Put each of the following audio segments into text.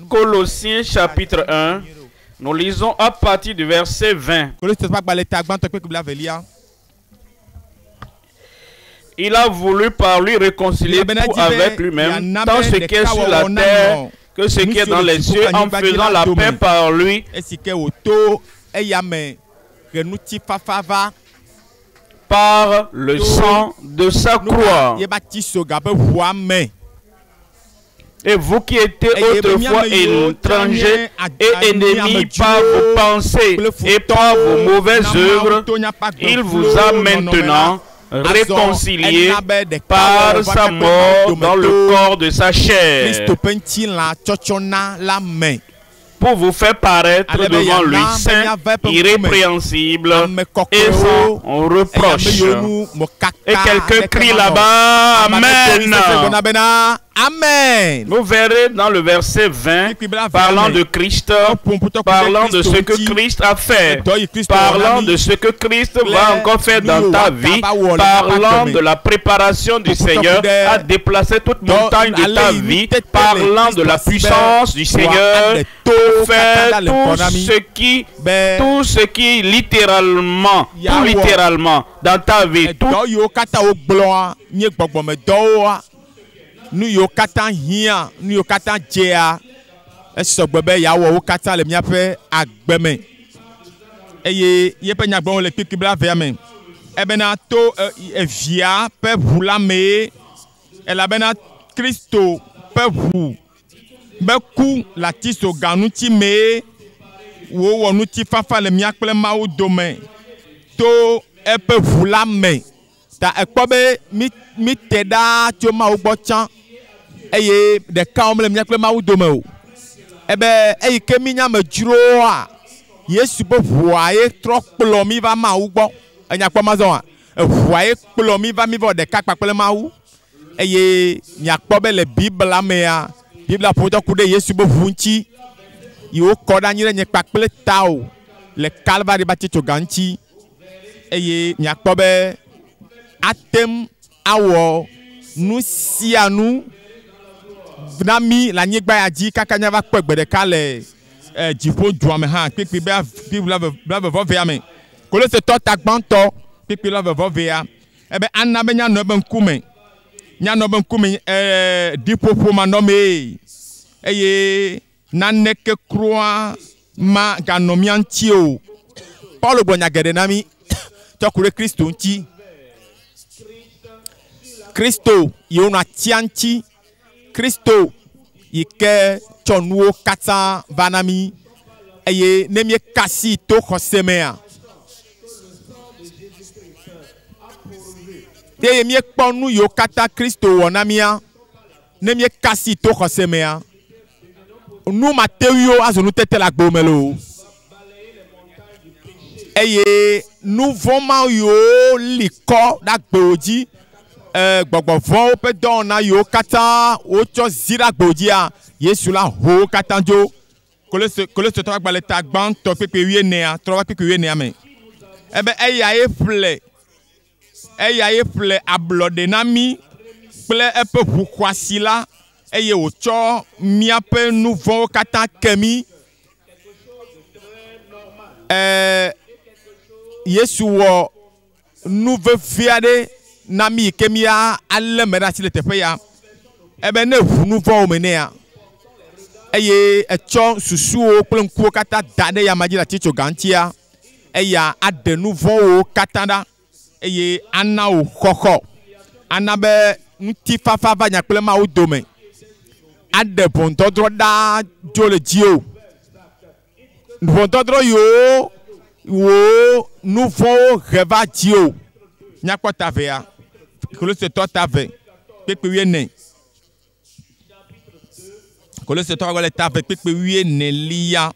Colossiens chapitre 1, nous lisons à partir du verset 20. Kolositɔwo ƒe agbalẽ ta gbãtɔ kpukpui blaevelia. Il a voulu par lui réconcilier Ebena tout di be avec lui-même, yeana tant be ce qui est sur la ɖekawɔwɔ terre nanɔ que ce nu qui est siwo dans le les dziƒo cieux, kple en anyigba dzi faisant la la paix dome. par lui Esi ke wòto eya me he ŋutifafa va par le to sang de sa nuka croix. ye be atisoga ƒe ʋua me. Et vous qui étiez Eye be autrefois míame yiwo tsã nye étrangers ad- et a- ennemis par vos amedzrowo pensées kple et par vos futɔwo mauvaises na Mawu œuvres, to míaƒe il vous agbevlowo a nɔnɔme la, maintenant azɔ réconciliés ena be par ɖekawɔwɔ va sa mía kple Mawu mort dome dans le to corps de sa chair, Kristo ƒe ŋutilã tsɔtsɔ na la me. pour vous faire paraître Ale be devant lui yeana be saint, míava eƒe ŋkume irrépréhensible ame et kɔkɔewo sans eye ame reproche. yiwo ŋu Et mokaka quelqu'un ɖeke crie manɔ. là-bas, Ame aɖe do ɣli sesẽ Amen. gblɔna bena Amen. Nous verrez dans le verset 20, Kpukpui blaevea parlant me, de Christ, eƒo ƒu tɔ ku ɖe parlant de Kristo ce que ŋuti, Christ a fait, edɔ yi Kristo wɔ na parlant mí de ce que Christ kple va encore faire nu dans yiwo ta wòagava vie, wɔ le míaƒe parlant agbe me. de la préparation du Ƒo ƒu tɔ ku Seigneur ɖe à déplacer toute dɔ montagne de ale ta yi vie, nutete le parlant de Kristo la si be puissance du Seigneur wòaɖe pour towo katã faire ɖa le ŋgɔ tout na mí ce qui, be tout ce qui littéralement, tout yeawɔ littéralement dans ta vie, tout edɔ yiwo katã wogblɔa nye gbɔgbɔmedɔwoa, nu yiwo katã hiã, nu yiwo katã dzea, esɔgbe be yeawɔ wo katã le míaƒe agbe me. Eye yeƒe nyagblɔm le kpukpui blaevea me ebena to e- evia ƒe ʋu la mee elabena Kristo ƒe ʋu be ku le atisoga ŋuti mee wòwɔ ŋutifafa le mía kple Mawu dome to eƒe ʋu la me. Ta ekpɔ be mí míte ɖaa tso Mawu gbɔ tsã eye ɖeka wɔm le mía kple Mawu dome o. Ebe eyi ke mí nye amedzrowoa, Yesu ƒe ʋua ye trɔ kplɔ mí va Mawu gbɔ. Enya kpɔ mazɔa? Eʋua ye kplɔ mí va mí vɔ ɖeka kpakple Mawu. Eye miakpɔ be le Biblia mea, Biblia ƒo ŋutɔ ku ɖe Yesu ƒe ʋu ŋuti yi wokɔ ɖe anyi ɖe nye kpakple tawò le Kalvari ƒe atitsoga ŋuti. Eye miakpɔ be ate ŋu awɔ nu sia nu na mí le anyigba ya dzi kaka míava kpɔe gbe ɖeka le eh, dziƒo dua me hã. Kpukpui kpukpui blaeve vɔ evea me. Kolosetɔ ta gbãtɔ kpukpui blaeve vɔ evea ebe ana be míanɔ eƒe ŋkume, míanɔ eƒe ŋkume eh, ɖiƒoƒo manɔmee eye naneke kura maganɔ mía ŋuti o. Paulo gblɔ nya geɖe na mí tsɔ ku ɖe Kristo ŋuti. Kristo yi wonɔ atia ŋuti, Kristo yi ke tsɔ nuwo katã va na mí eye ne míeka asi to xɔse mea, eye míekpɔ nu yiwo katã Kristo wɔ na mía, ne míeka asi to xɔse mea, nu mateŋuiwo azu nutete le agbe me loo. Eye nu vɔ̃ ma yiwo li kɔ ɖe agbewo dzi, e, gbɔgbɔ vɔ̃wo ƒe dɔwɔna yiwo katã wotsɔ zi ɖe agbewo dzia, Yesu la ho wo katã dzo. Kolose Kolosetɔwo ƒe agbalẽ ta gbãtɔ kpukpui wuienea trɔ va kpukpui wuienea me. Ebe eya ye ƒle eya ye ƒle ablɔɖe na mí kple eƒe ʋu xɔasi la eye wòtsɔ míaƒe nu vɔ̃wo katã ke mí. E, Yesu wɔ nu vevi aɖe na mí yi ke mía alé me ɖe asi le teƒe ya. Ebe ne ʋu nu vɔ̃wo me nɛa, eye etsɔ susuwo kple ŋkuwo katã da ɖe yama dzi le atitsoga ŋutia, eya aɖe nu vɔ̃wo katã ɖa eye ana wò xɔxɔ, ana be ŋutifafa va nya kple Mawu dome, aɖe ʋɔnudɔdrɔ̃ ɖaa dzo le dziwò. Ʋɔnudɔdrɔ̃ yiwo wò nu vɔ̃wo he va dziwò. Míakpɔ ta evea, Kolosetɔ ta eve, kpukpui wuiene. Kolosetɔ ƒe agbalẽ ta eve kpukpui wuienelia.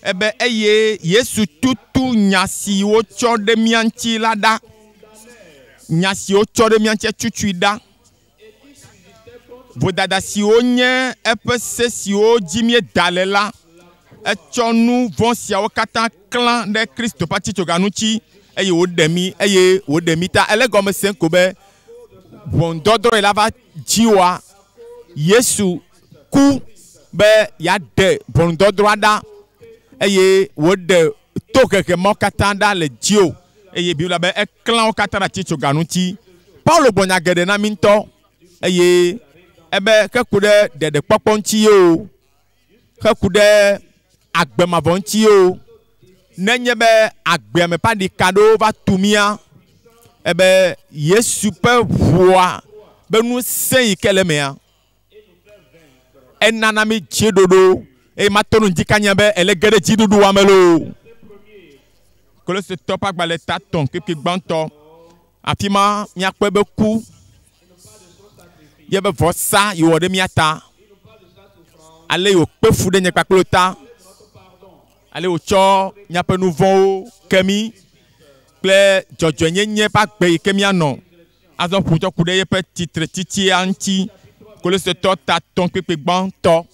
Ebe eye Yesu tutu nya si wotsɔ ɖe mía ŋuti la ɖa. Nya si wotsɔ ɖe mía ŋuti tutui ɖa. Vodada siwo nye eƒe se siwo dzi míeda le la, etsɔ nu vɔ̃ siawo katã klã ɖe Kristo ƒe atitsoga ŋuti eye wòɖe mí eye wòɖe mí ta. Ele gɔme sem ko be ʋɔnudɔdrɔ̃ yi la va dziwòa, Yesu ku. be yeaɖe ʋɔnudɔdrɔ̃a ɖa eye wòɖe tohehe mawo katã ɖa le dziwò eye Biblia be eklã wo katã ɖe atitsoga ŋuti. Paulo gblɔ nya geɖe na mí ŋutɔ eye ebe heku ɖe ɖeɖekpɔkpɔ ŋuti ye o, heku ɖe agbe mavɔ ŋuti ye o. Nenye be agbea me ƒe aɖika ɖewo va tu mía, ebe Yesu ƒe ʋua be ŋusẽ yi ke le emea, enana mí dziɖoɖo eye mato nu ŋdi kanya be ele ge ɖe dziɖuɖua me loo. Kolositɔ ƒe agbalẽ ta tɔ̃ kpekpe gbãtɔ. Afi ma míakpɔe be ku ye be vɔsa yi wɔ ɖe mía ta. Ale yi wòkpe fu ɖe nye kpakple wò ta. Ale wòtsɔ míaƒe nu vɔ̃wo ke mí kple dzɔdzɔenyenye ƒe agbe yi ke míanɔ. Azɔ ƒo tsɔ ku ɖe yeƒe tsitretsitsia ŋuti. Kolositɔ ta tɔ̃ kpekpe gbãtɔ.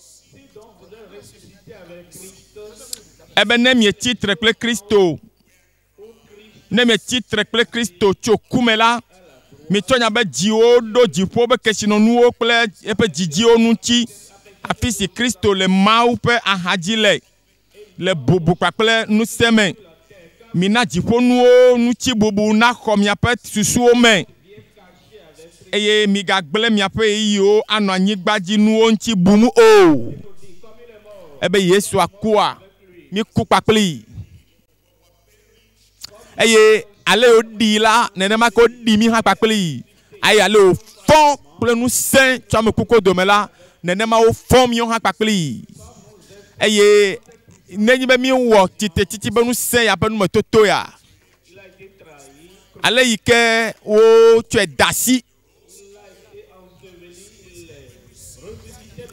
Ebe ne mietsi tre kple Kristo, ne mietsi tre kple Kristo tso ku me la, mitsɔ miaƒe dziwo ɖo dziƒo ƒe kesinɔnuwo kple eƒe dzidziwo ŋuti, afi si Kristo le Mawu ƒe axadzi le, le bubu kpakple ŋusẽ me. Mina dziƒonuwo ŋuti bubu naxɔ miaƒe susuwo me eye migagblẽ miaƒe ɣeyiɣiwo anɔ anyigba dzi nuwo ŋuti bum o. Ebe Yesu akua, míku kpakplii. Eye ale woɖii la, nenema ke woɖi mí hã kpakplii. Eye ale wòfɔ kple ŋusẽ tso ame kukuwo dome la, nenema wofɔ míawo hã kpakplii. Eye nenye be míewɔ tsitretsitsi be ŋusẽ ya ƒe numetoto ya, ale yi ke wotsɔe de asi,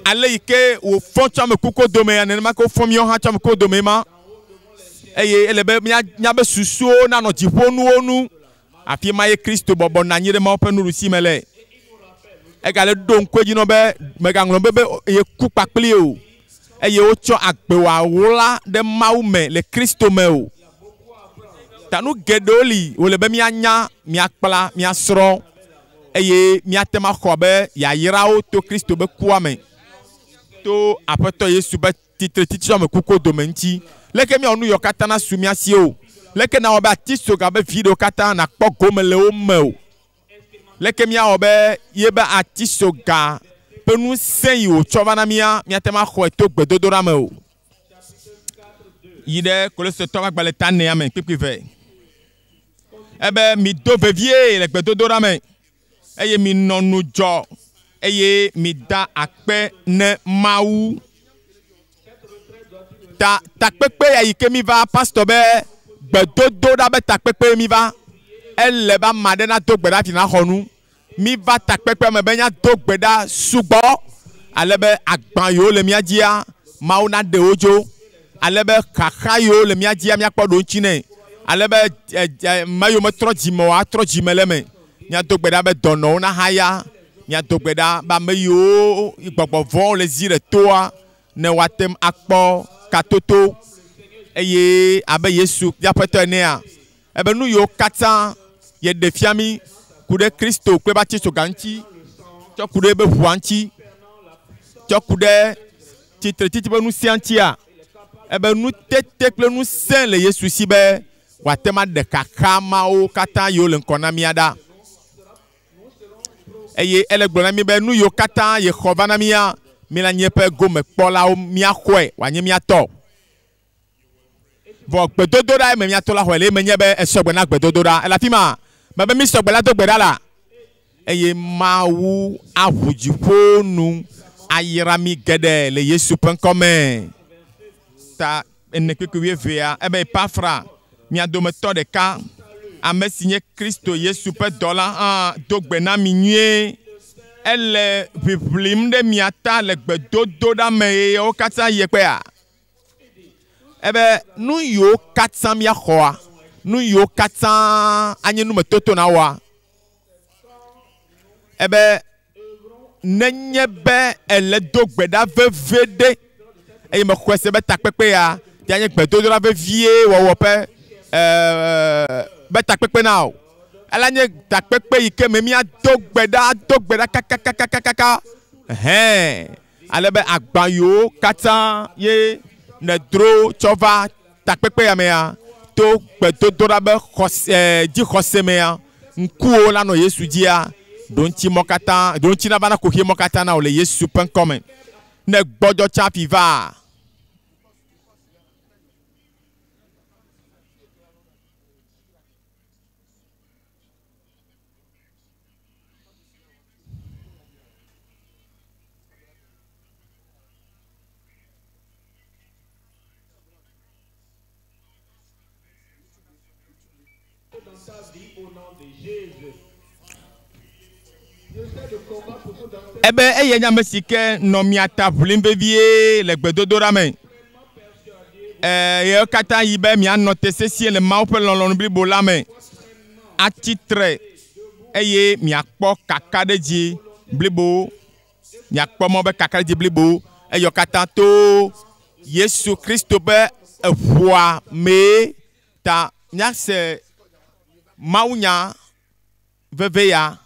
ale yi ke wòfɔ tso ame kukuwo dome ya, nenema ke wofɔ míawo hã tso ame kukuwo dome ma. Eye ele be mía míabe susuwo nanɔ dziƒonuwo ŋu. Afi ma ye Kristo bɔbɔ nɔ anyi ɖe Mawu ƒe nuɖusi me le. Egale ɖo ŋku edzi nɔ be mègaŋlɔ be be yeku kpakpli o eye wotsɔ agbe wòaɣla ɖe Mawu me le Kristo me o. Ta nu geɖewo li wòle be míanya, míakpla, míasrɔ̃ eye míate ŋu axɔ abe yayrawo to Kristo be kua me, to Aƒetɔ Yesu be tsitretsitsi ame kukuwo dome ŋuti. Leke míawɔ nu yawo katã nasu mía si o? Leke nawɔ be atisoga be viɖewo katã nakpɔ gome le wo me o? Leke míawɔ be yebe atisoga ƒe ŋusẽ yi wòtsɔ va na mía, míate ŋu axɔe to gbedodoɖa me o? Yi ɖe Kolositɔwo ƒe agbalẽ ta enea me kpukpui eve. Ebe mido vevie le gbedodoɖa me eye minɔ ŋudzɔ eye mida akpe ne Mawu. Ta takpekpe ya yi ke mi va pastor be gbedodoɖa be takpekpe mi va. Ele be ame aɖe nado gbe ɖa hafi naxɔ nu. Mi va takpekpea me be míado gbe ɖa sugbɔ ale be agba yiwo le mía dzia Mawu naɖe wo dzo. Ale be xaxa yiwo le mía dzia míakpɔ ɖoŋtsi nɛ. Ale be ame yiwo metrɔ dzime o atrɔ dzime le eme. Míado gbe ɖa be dɔnɔwo nahaya. Míado gbe ɖa be ame yiwo gbɔgbɔ vɔ̃wo le zi ɖe toa ne woate ŋu akpɔ katoto. Eye abe Yesu míaƒe Aƒetɔ enea, ebe nu yiwo katã yeɖe fia mí ku ɖe Kristo kple eƒe atitsoga ŋuti, tsɔ ku ɖe eƒe ʋua ŋuti, tsɔ ku ɖe tsitretsitsi ƒe ŋusẽa ŋutia, ebe nutete kple ŋusẽ le Yesu si be wòate ŋu aɖe xaxa mawo katã yiwo le ŋkɔ na mía ɖa. Eye ele gblɔ na mí be nu yiwo katã yexɔ va na mía, míla nye eƒe gomekpɔlawo míaxɔe wòanye mía tɔ. Vɔ gbedodoɖa eme míato la xɔe le eme nye be esɔgbe na gbedodoɖa. Ele afi ma mebe mi sɔgbe la do gbe ɖa la. Eye Mawu aʋu dziƒo nu ayra mi geɖe le Yesu ƒe ŋkɔ me. Ta ene kpekpe wuievea ebe Epafra, mia dometɔ ɖeka, ame si nye Kristo Yesu ƒe dɔla hã do gbe na mi nyuie. Ele ʋiʋlim ɖe mia ta le gbedodoɖa me eye wo katã yi kpea. Ebe nu yiwo katã míaxɔa, nu yiwo katã anye numetoto na woa, ebe nenye be ele do gbe ɖa vevie ɖe eye mexɔe se be takpekpe ya ya nye gbedodoɖa vevie wɔwɔ ƒe be takpekpe na o. Ela nye takpekpe yi ke me míado gbe ɖa, ado gbe ɖa kakakakakaka. Hɛn. Ale be agba yiwo katã ye nèdro tsɔ va takpekpe ya mea, to gbedodoɖa be xɔse dzixɔse mea, ŋkuwo la nɔ Yesu dzia, ɖoŋtsi mɔ katã, ɖoŋtsi nava na kuxi mɔ katã na wò le Yesu ƒe ŋkɔ me. Ne gbɔdzɔ tsa hafi va. Ebe eyae nye ame si ke nɔ mia ta ʋlim vevie le gbedodoɖa me. Ɣeawo katã yi be mianɔ te sesĩe le Mawu ƒe lɔlɔ̃nu blibo la me, atsi tre eye miakpɔ kakaɖedzi blibo. Miakpɔ mɔ be kakaɖedzi blibo eyɔ katã to Yesu Kristo ƒe eʋua mee ta míase mawunya veve ya.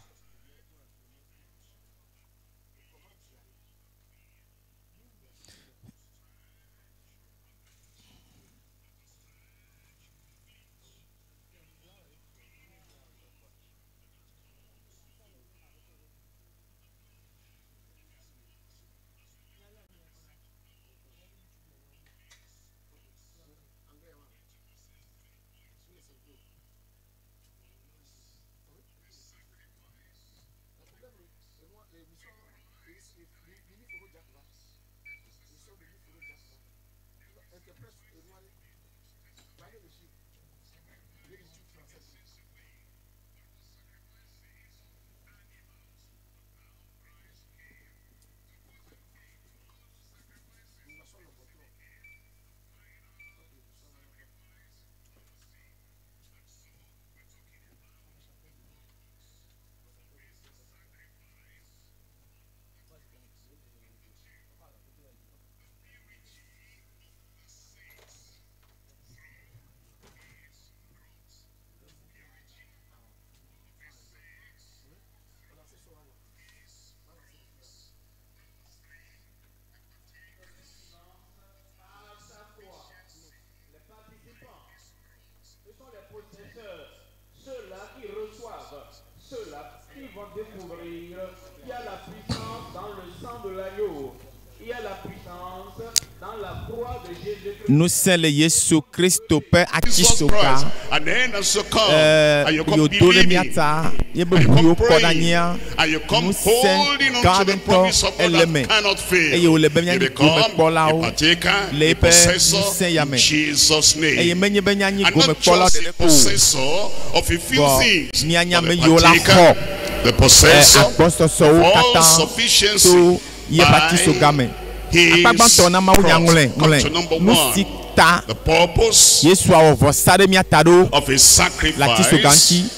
Ceux-là qui reçoivent, ceux-là qui vont découvrir qu'il y a la puissance dans le sang de l'agneau, il y a la puissance dans la croix de Jésus-Christ. Ŋusẽ le Yesu Kristo ƒe Jesus atisoga Christ. And then as you come, eh, and you come yewo do ɖe mía believing, ta ye be and you ʋu come yiwo kɔ ɖe praying, anyia and you come ŋusẽ holding gã on to aɖe the ŋutɔ promise of God ele that me cannot fail. eye wòle be You míanyi become a gomekpɔlawo partaker, le a eƒe possessor ŋusẽ ya in me Jesus' eye name. menye be míanyi And not gomekpɔlawo just a ɖeɖe ko o possessor of a few vɔ things, míanye but ame a yiwo la xɔ partaker, the eh, possessor of agbɔsɔsɔwo all katã sufficiency to yeƒe by atisoga me. his Akpa gbãtɔ na Mawu nya cross. ŋlɔe Come ŋlɔe to number nu si one, ta the purpose Yesu awɔ vɔsa ɖe mía ta ɖo of his le atisoga sacrifice ŋuti.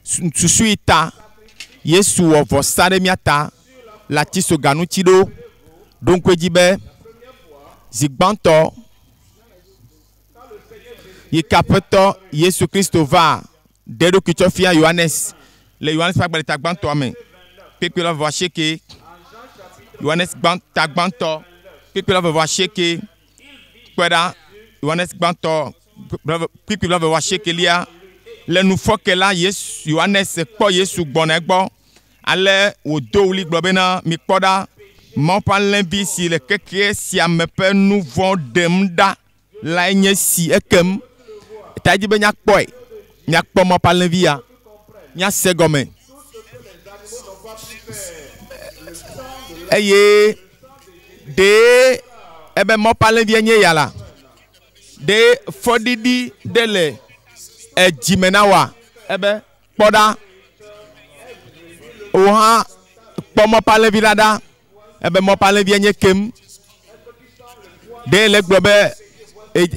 Su- Susu yi ta Yesu wɔ vɔsa ɖe mía ta le atisoga ŋuti ɖo. Ɖo ŋku edzi be zi gbãtɔ yi ke Aƒetɔ Yesu Kristo va ɖe eɖokui tsɔ fia Yohanes le Yohanes ƒe agbalẽ ta gbãtɔa me kpekpe la vɔ asieke. Yohanes gbã ta gbãtɔ kpekpe la vɔ asieke. Kpɔe ɖa Yohanes gbãtɔ kpekpe la vɔ asiekelia. Le nufɔke la Yesu Yohanes kpɔ Yesu gbɔna egbɔ. Ale wòdo ɣli gblɔ bena mikpɔ ɖa Mawu ƒe alẽvi si le keke sia me ƒe nu vɔ̃ ɖem ɖa lae nye si ekem. Ta edzi be míakpɔe, míakpɔ Mawu ƒe alẽvi ya, míase gɔme. Eye ɖe ebe Mawu ƒe alẽvia nye ya la, ɖe fɔɖiɖi ɖe le edzime na woa? Ebe kpɔ ɖa, wò hã kpɔ Mawu ƒe alẽvi la ɖa. Ebe Mawu ƒe alẽvia nye kem. Ɖe le gblɔ be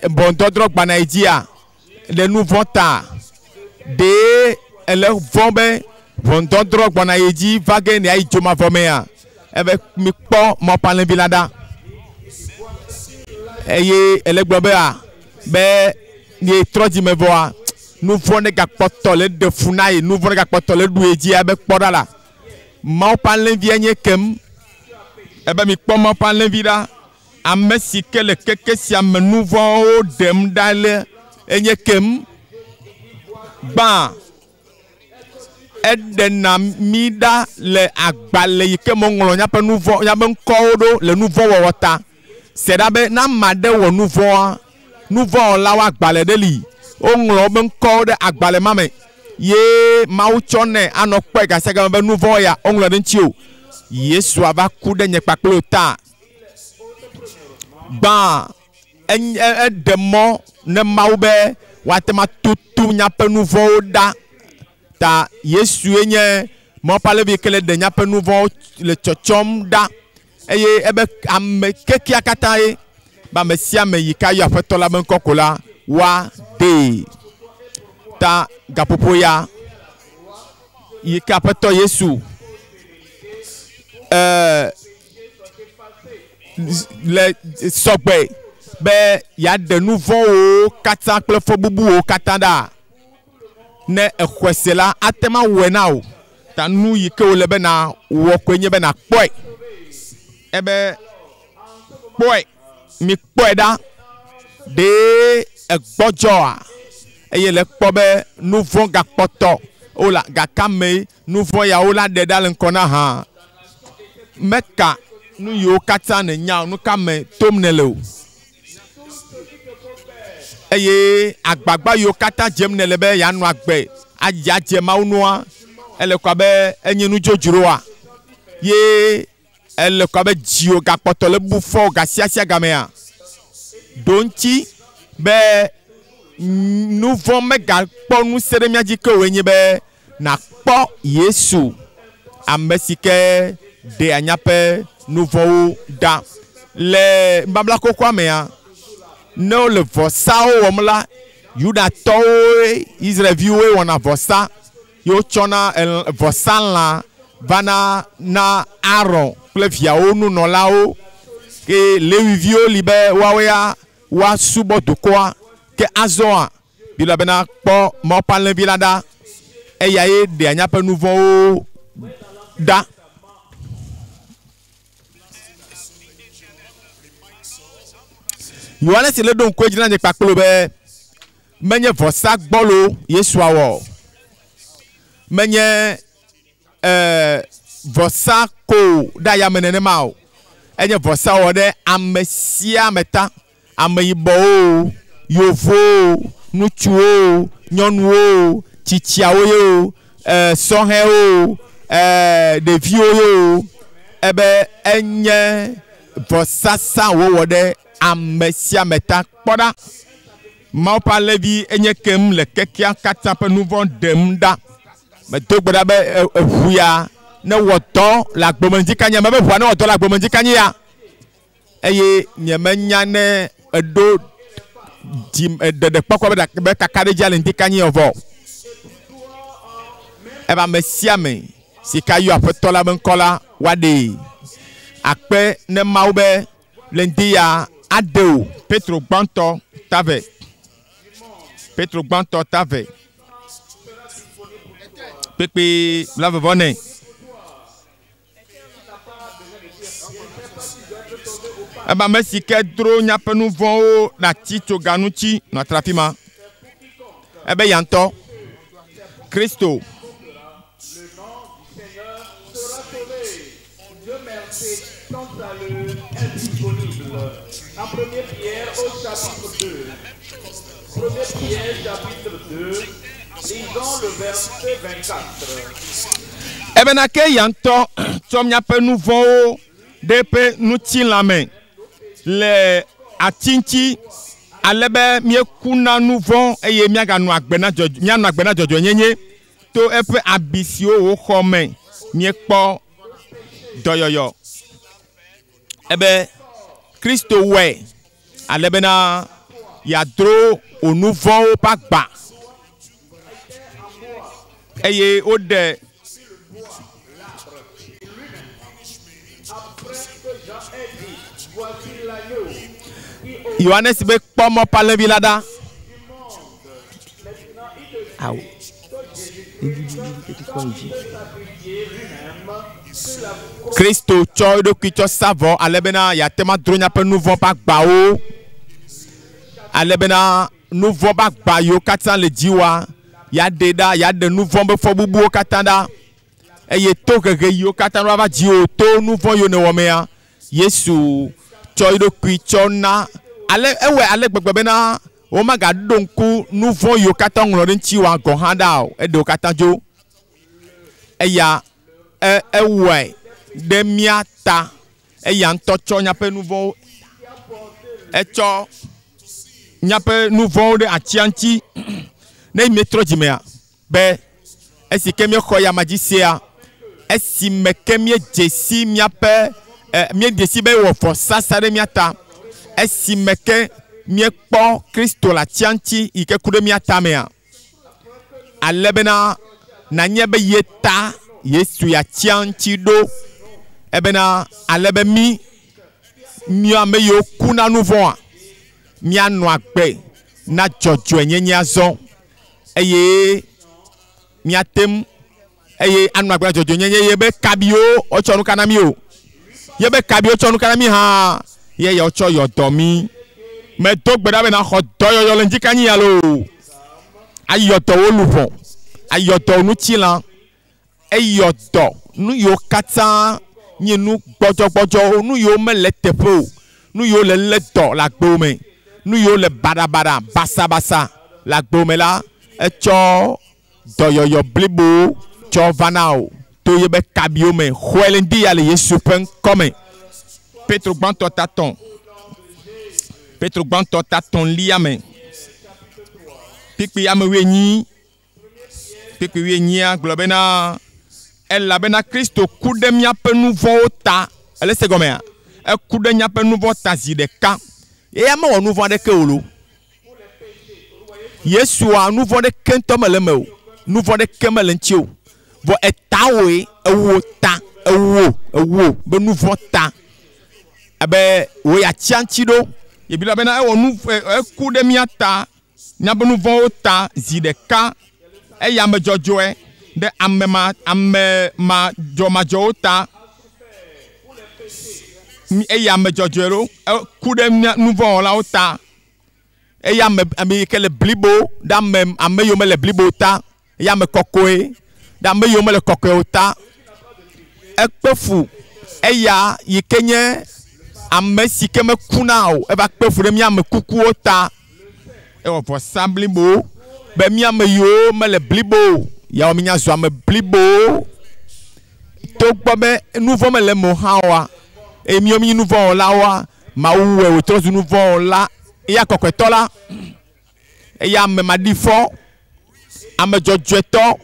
ʋɔnudɔdrɔ̃ gbana yi dzia le nu vɔ̃ ta. Ɖe ele vɔ̃ be ʋɔnudɔdrɔ̃ gbɔna yi dzi va ge ne ayi dzomavɔ mea? Ebe mikpɔ Mawu ƒe alẽvi la ɖa. Eye ele gblɔ be a be ye trɔ dzime vɔa nu vɔ̃ ne gakpɔtɔ le ɖe fu na ye nu vɔ̃ ne gakpɔtɔ le ɖu ye dzia be kpɔ ɖa la Mawu ƒe alẽvia nye kem. Ebe mikpɔ Mawu ƒe alẽvi ɖa, ame si ke le keke sia me nu vɔ̃wo ɖem ɖa le enye kem. Gbã, eɖena mí ɖa le agbalẽ yi ke me woŋlɔ míaƒe nu vɔ̃, míaƒe ŋkɔwo ɖo le nu vɔ̃ wɔwɔ ta. Se ɖa be ne ame aɖe wɔ nu vɔ̃a, nu vɔ̃ wɔlawo agbalẽ ɖe li. Woŋlɔ woƒe ŋkɔwo ɖe agbalẽ ma me ye Mawu tsɔ nɛ anɔ kpɔe gasiagame be nu vɔ̃ ya woŋlɔ ɖe ŋuti o. Yesu ava ku ɖe nye kpakple wò ta. Gbã, eɖe mɔ ne Mawu be woate ŋu atutu míaƒe nu vɔ̃wo ɖa. Ta Yesue nye Mawu ƒe alẽvi yi ke le ɖe míaƒe nu vɔ̃wo le tsɔtsɔm ɖa. Eye ebe ame kekea katã ye be ame sia ame yi ke ayɔ Aƒetɔ la be ŋkɔ ko la, woaɖee. Ta gaƒoƒo ya yi ke Aƒetɔ Yesu le sɔgbe be yeaɖe nu vɔ̃wo katã kple fɔbubuwo katã ɖa. Ne exɔe se la, ate ŋu awɔe na wò. Ta nu yi ke wòle be nàwɔ koe nye be nàkpɔe. Ebe kpɔe, mikpɔe ɖa. Ɖe egbɔdzɔa? Eye le kpɔ be nu vɔ̃ gakpɔtɔ wola gake ame nu vɔ̃ yawo la ɖe ɖa le ŋkɔ na hã. Meka nu yiwo katã nènya o, nu ka me tom nèle o. Eye agbagba yiwo katã dzem nèle be yeanɔ agbe adze adze Mawu nua, ele ko abe enye nudzodzroa. Ye ele ko abe dziwò gakpɔtɔ le bu fɔ gasiasia gamea. Ɖo ŋuti be nu vɔ̃ megakpɔ ŋusẽ ɖe mía dzi ke o enye be nàkpɔ Yesu, ame si ke ɖea míaƒe nu vɔ̃wo ɖa. Le nubabla xoxoa mea, ne wole vɔsawo wɔm la, Yudatɔwoe, Israelviwoe wɔna vɔsa ye wotsɔna vɔsalã vana na Aron kple viawo nunɔlawo. Ke Lewiviwo li be woawo ya woasubɔ dukɔa. Ke azɔa, Biblia bena kpɔ Mawu ƒe alẽvi la ɖa, eya ye ɖea míaƒe nu vɔ̃wo ɖa. Yohanes le ɖo ŋku edzi na nye kpakple be menye vɔsa gbɔlo Yesu awɔ. Menye vɔsa ko ɖe ayame nenema o. Enye vɔsa wɔ ɖe ame sia ame ta. Ameyibɔwo, yevuwo, ŋutsuwo, nyɔnuwo, tsitsiawo ye o, sɔhɛwo, ɖeviwo ye o. Ebe enye vɔsasa wowɔ ɖe ame sia ame ta. Kpɔ ɖa, Mawu ƒe alẽvi enye kem le kekea katã ƒe nu vɔ̃ ɖem ɖa. Medo gbe ɖa be eʋu ya newɔ dɔ le agbomeŋdikanya me, be ʋua newɔ dɔ le agbomeŋdikanya ya. Eye nyemenya ne eɖo dzi ɖeɖekpɔkpɔ be be kakaɖedzi le ŋdikanye o vɔ. Ebe ame sia ame si ke ayɔ Aƒetɔ la be ŋkɔ la, woaɖee. Akpe ne Mawu be le ŋdi ya aɖe wò. Petro gbãtɔ tave. Petro gbãtɔ tave. Kpekpe blaeve vɔ ene. Ebe ame si ke dro míaƒe nu vɔ̃wo ɖe atitsoga ŋuti nɔ atre afi ma. Ebe ya ŋutɔ, Kristo. Ebena ke eya ŋutɔ tsɔ míaƒe nu vɔ̃wo ɖe eƒe ŋutilã me le ati ŋuti, ale be míeku na nu vɔ̃ eye míaganɔ agbe na dzɔdzɔ, míanɔ agbe na dzɔdzɔenyenye. To eƒe abi siwo wòxɔ me míekpɔ dɔyɔyɔ. Ebe Kristo wɔe ale bena yeadro wò nu vɔ̃wo ƒe agba. Eye woɖe Yohanes be kpɔ mɔ ƒe alẽvi la ɖa. Awo. Kristo tsɔ eɖokui tsɔ sa vɔ ale bena yeate ŋu adro míaƒe nu vɔ̃ ƒe agbawo, ale bena nu vɔ̃ ƒe agba yiwo katã le dziwòa, yeaɖe ɖa, yeaɖe nu vɔ̃ ƒe fɔbubuwo katã ɖa. Eye tohehe yiwo katã va dziwò to nu vɔ̃ yiwo nèwɔ mea, Yesu tsɔ eɖokui tsɔ na ale ewɔe ale gbegbe bena womagaɖo ŋku nu vɔ̃ yiwo katã ŋlɔ ɖe ŋutiwòa gɔ̃ hã ɖa o. Eɖe wo katã dzo. Eya ewɔe ɖe mía ta. Eya ŋutɔ tsɔ míaƒe nu vɔ̃wo, etsɔ míaƒe nu vɔ̃wo ɖe atia ŋuti. Ne míetrɔ dzimea be esi ke míexɔ ya ma dzi sea, esime ke míedze si míaƒe míedze si be ewɔ vɔsasa ɖe mía ta, esime ke míekpɔ Kristo le atia ŋuti yi ke ku ɖe mía ta mea, ale bena nanye be ye ta Yesu ya tia ŋuti ɖo, ebena ale be mí ame yiwo ku na nu vɔ̃a, míanɔ agbe na dzɔdzɔenyenye azɔ eye míate ŋu eye anɔ agbe na dzɔdzɔenyenye ye be kabiwo wotsɔ nu ka na mí o. Ye be kabiwo tsɔ nu ka na mí hã ye ya wotsɔ yɔ dɔ mí. Medo gbe ɖa be naxɔ dɔyɔyɔ le ŋdzikanyi ya loo. Ayɔ dɔ wo luʋɔ, ayɔ dɔ wo ŋutilã, eyɔ dɔ nu yiwo katã nye nu gbɔdzɔgbɔdzɔwo, nu yiwo mele teƒe o, nu yiwo le lé dɔ le agbewo me, nu yiwo le baɖabaɖa, basabasa le agbewo me la, etsɔ dɔyɔyɔ blibo tsɔ va na wo to ye be kabiwo me. Xɔe le ŋdi ya le Yesu ƒe ŋkɔ me. Petro gbãtɔ ta tɔ̃. Petro gbãtɔ ta tɔ̃lia me. Kpikpi ame wuienyi. Kpikpi wuienyia gblɔ bena elabena Kristo ku ɖe míaƒe nu vɔ̃wo ta. Ele se gɔmea? Eku ɖe míaƒe nu vɔ̃ ta zi ɖeka. Eya mewɔ nu vɔ̃ aɖeke o lo. Yesua nu vɔ̃ ɖeke ŋutɔ mele eme o. Nu vɔ̃ ɖeke mele ŋuti o. Vɔ eta woe, ewo ta, ewo, ewo be nu vɔ̃ ta. Ebe wo ya tsia ŋuti ɖo. Ye Biblia bena ewɔ nu eku ɖe mía ta, míaƒe nu vɔ̃wo ta zi ɖeka. Eya ame dzɔdzɔe ɖe ame ma ame madzɔmadzɔwo ta. Eya ame dzɔdzɔe ɖo eku ɖe mía nu vɔ̃wɔlawo ta. Eya ame ame yi ke le blibo ɖe ame ame yiwo mele blibo ta. Eya ame kɔkɔe ɖe ame yiwo mele kɔkɔe o ta. Ekpe fu eya yi ke nye ame si ke mekuna o eva kpe fu ɖe mía ame kukuwo ta. Ewɔ vɔsa blibo be mía ame yiwo mele blibo o yawo míazu ame blibowo. Togbɔ be nu vɔ̃ mele eme o hã oa, eye míawo míenye nu vɔ̃wɔlawoa, Mawu wɔe wòtrɔ zu nu vɔ̃wɔla. Eya kɔkɔetɔ la, eya ame maɖifɔ, ame dzɔdzɔetɔ,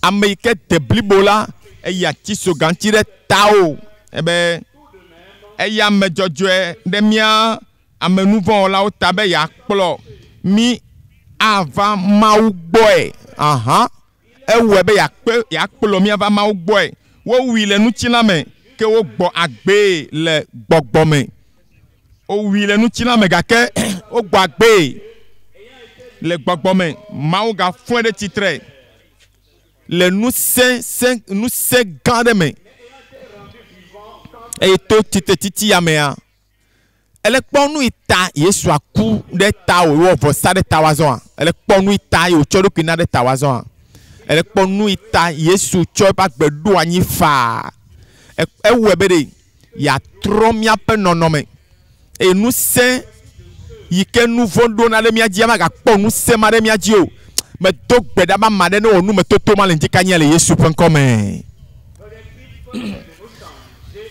ame yi ke de blibo la, eya tsi soga ŋuti ɖe tawò. Ebe eya ame dzɔdzɔe ɖe mía ame nu vɔ̃wɔlawo ta be yeakplɔ mí ava Mawu gbɔe. Aha. Ewɔe be yeakpe yeakplɔ mí ava Mawu gbɔe. Wowui le ŋutilã me ke wogbɔ agbee le gbɔgbɔ me. Wowui le ŋutilã me gake wogbɔ agbee le gbɔgbɔ me. Mawu gafɔe ɖe tsitre le ŋusẽ sẽ ŋusẽ gã aɖe me. Eye to tsitretsitsi ya mea, ele kpɔ nu yi ta Yesu aku ɖe ta wò wɔ vɔsa ɖe ta wòazɔa? Ele kpɔ nu yi ta ye wòtsɔ eɖokui na ɖe ta wòazɔa? Ele kpɔ nu yi ta Yesu tsɔ eƒe agbe ɖo anyi faa? Ewɔe be ɖe yeatrɔ míaƒe nɔnɔme eye ŋusẽ yi ke nu vɔ̃ ɖona ɖe mía dzia magakpɔ ŋusẽ ma ɖe mía dzi o. Medo gbe ɖa be ame aɖe newɔ numetoto ma le ŋdikanyia le Yesu ƒe ŋkɔ me.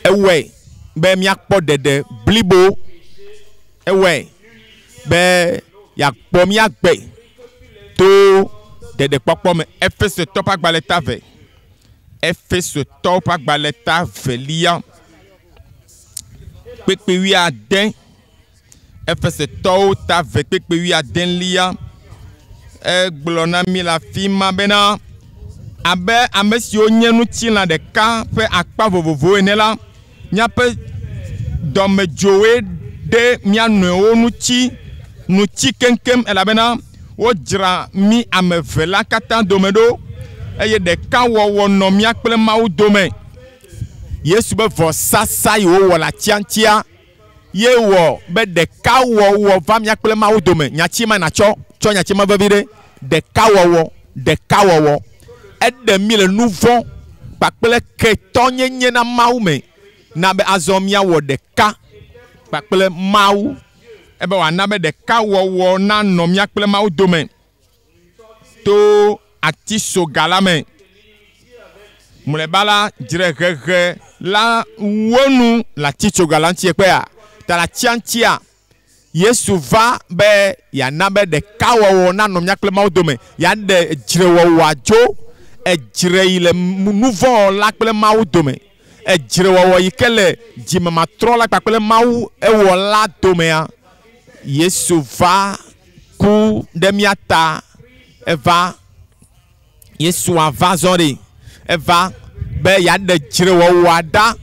Ewɔe be míakpɔ ɖeɖe blibo. Ewɔe be yeakpɔ mía gbe to ɖeɖekpɔkpɔ me. Efesotɔwo ƒe agbalẽ ta eve. Efesotɔwo ƒe agbalẽ ta velia. Kpekpe wuiade. Efesotɔwo ta eve kpekpe wuiadelia. Egblɔ na mí le afi ma bena abe ame siwo nye ŋutilã ɖeka ƒe akpa vovovowo ene la, míaƒe dɔmedzoe ɖe mía nɔewo ŋuti ŋuti keŋkeŋ elabena wodzra mí ame eve la katã dome ɖo eye ɖekawɔwɔ nɔ mía kple Mawu dome. Yesu be vɔsasa yi wowɔ le atia ŋutia ye wɔ be ɖekawɔwɔ va mía kple Mawu dome. Nyati ma natsɔ tsɔ nyati ma vevi ɖe. Ɖekawɔwɔ, ɖekawɔwɔ. Eɖe mí le nu vɔ̃ kpakple ketɔnyenye na Mawu me na be azɔ míawɔ ɖeka kpakple Mawu. Ebe wòana be ɖekawɔwɔ nanɔ mía kple Mawu dome to atisoga la me. Mlɔeba la, dzrehehe la wu enu le atitsoga la ŋuti kpea. Ta le atia ŋutia, Yesu va be yeana be ɖekawɔwɔ nanɔ mía kple Mawu dome. Yeaɖe dzrewɔwɔa dzo, edzre yi le nuvɔ̃wɔla kple Mawu dome. Edzrewɔwɔ yi ke le dzimematrɔla kpakple Mawu ewɔla domea. Yesu va ku ɖe mía ta. Eva Yesua va zɔ ɖi. Eva be yeaɖe dzrewɔwɔa ɖa,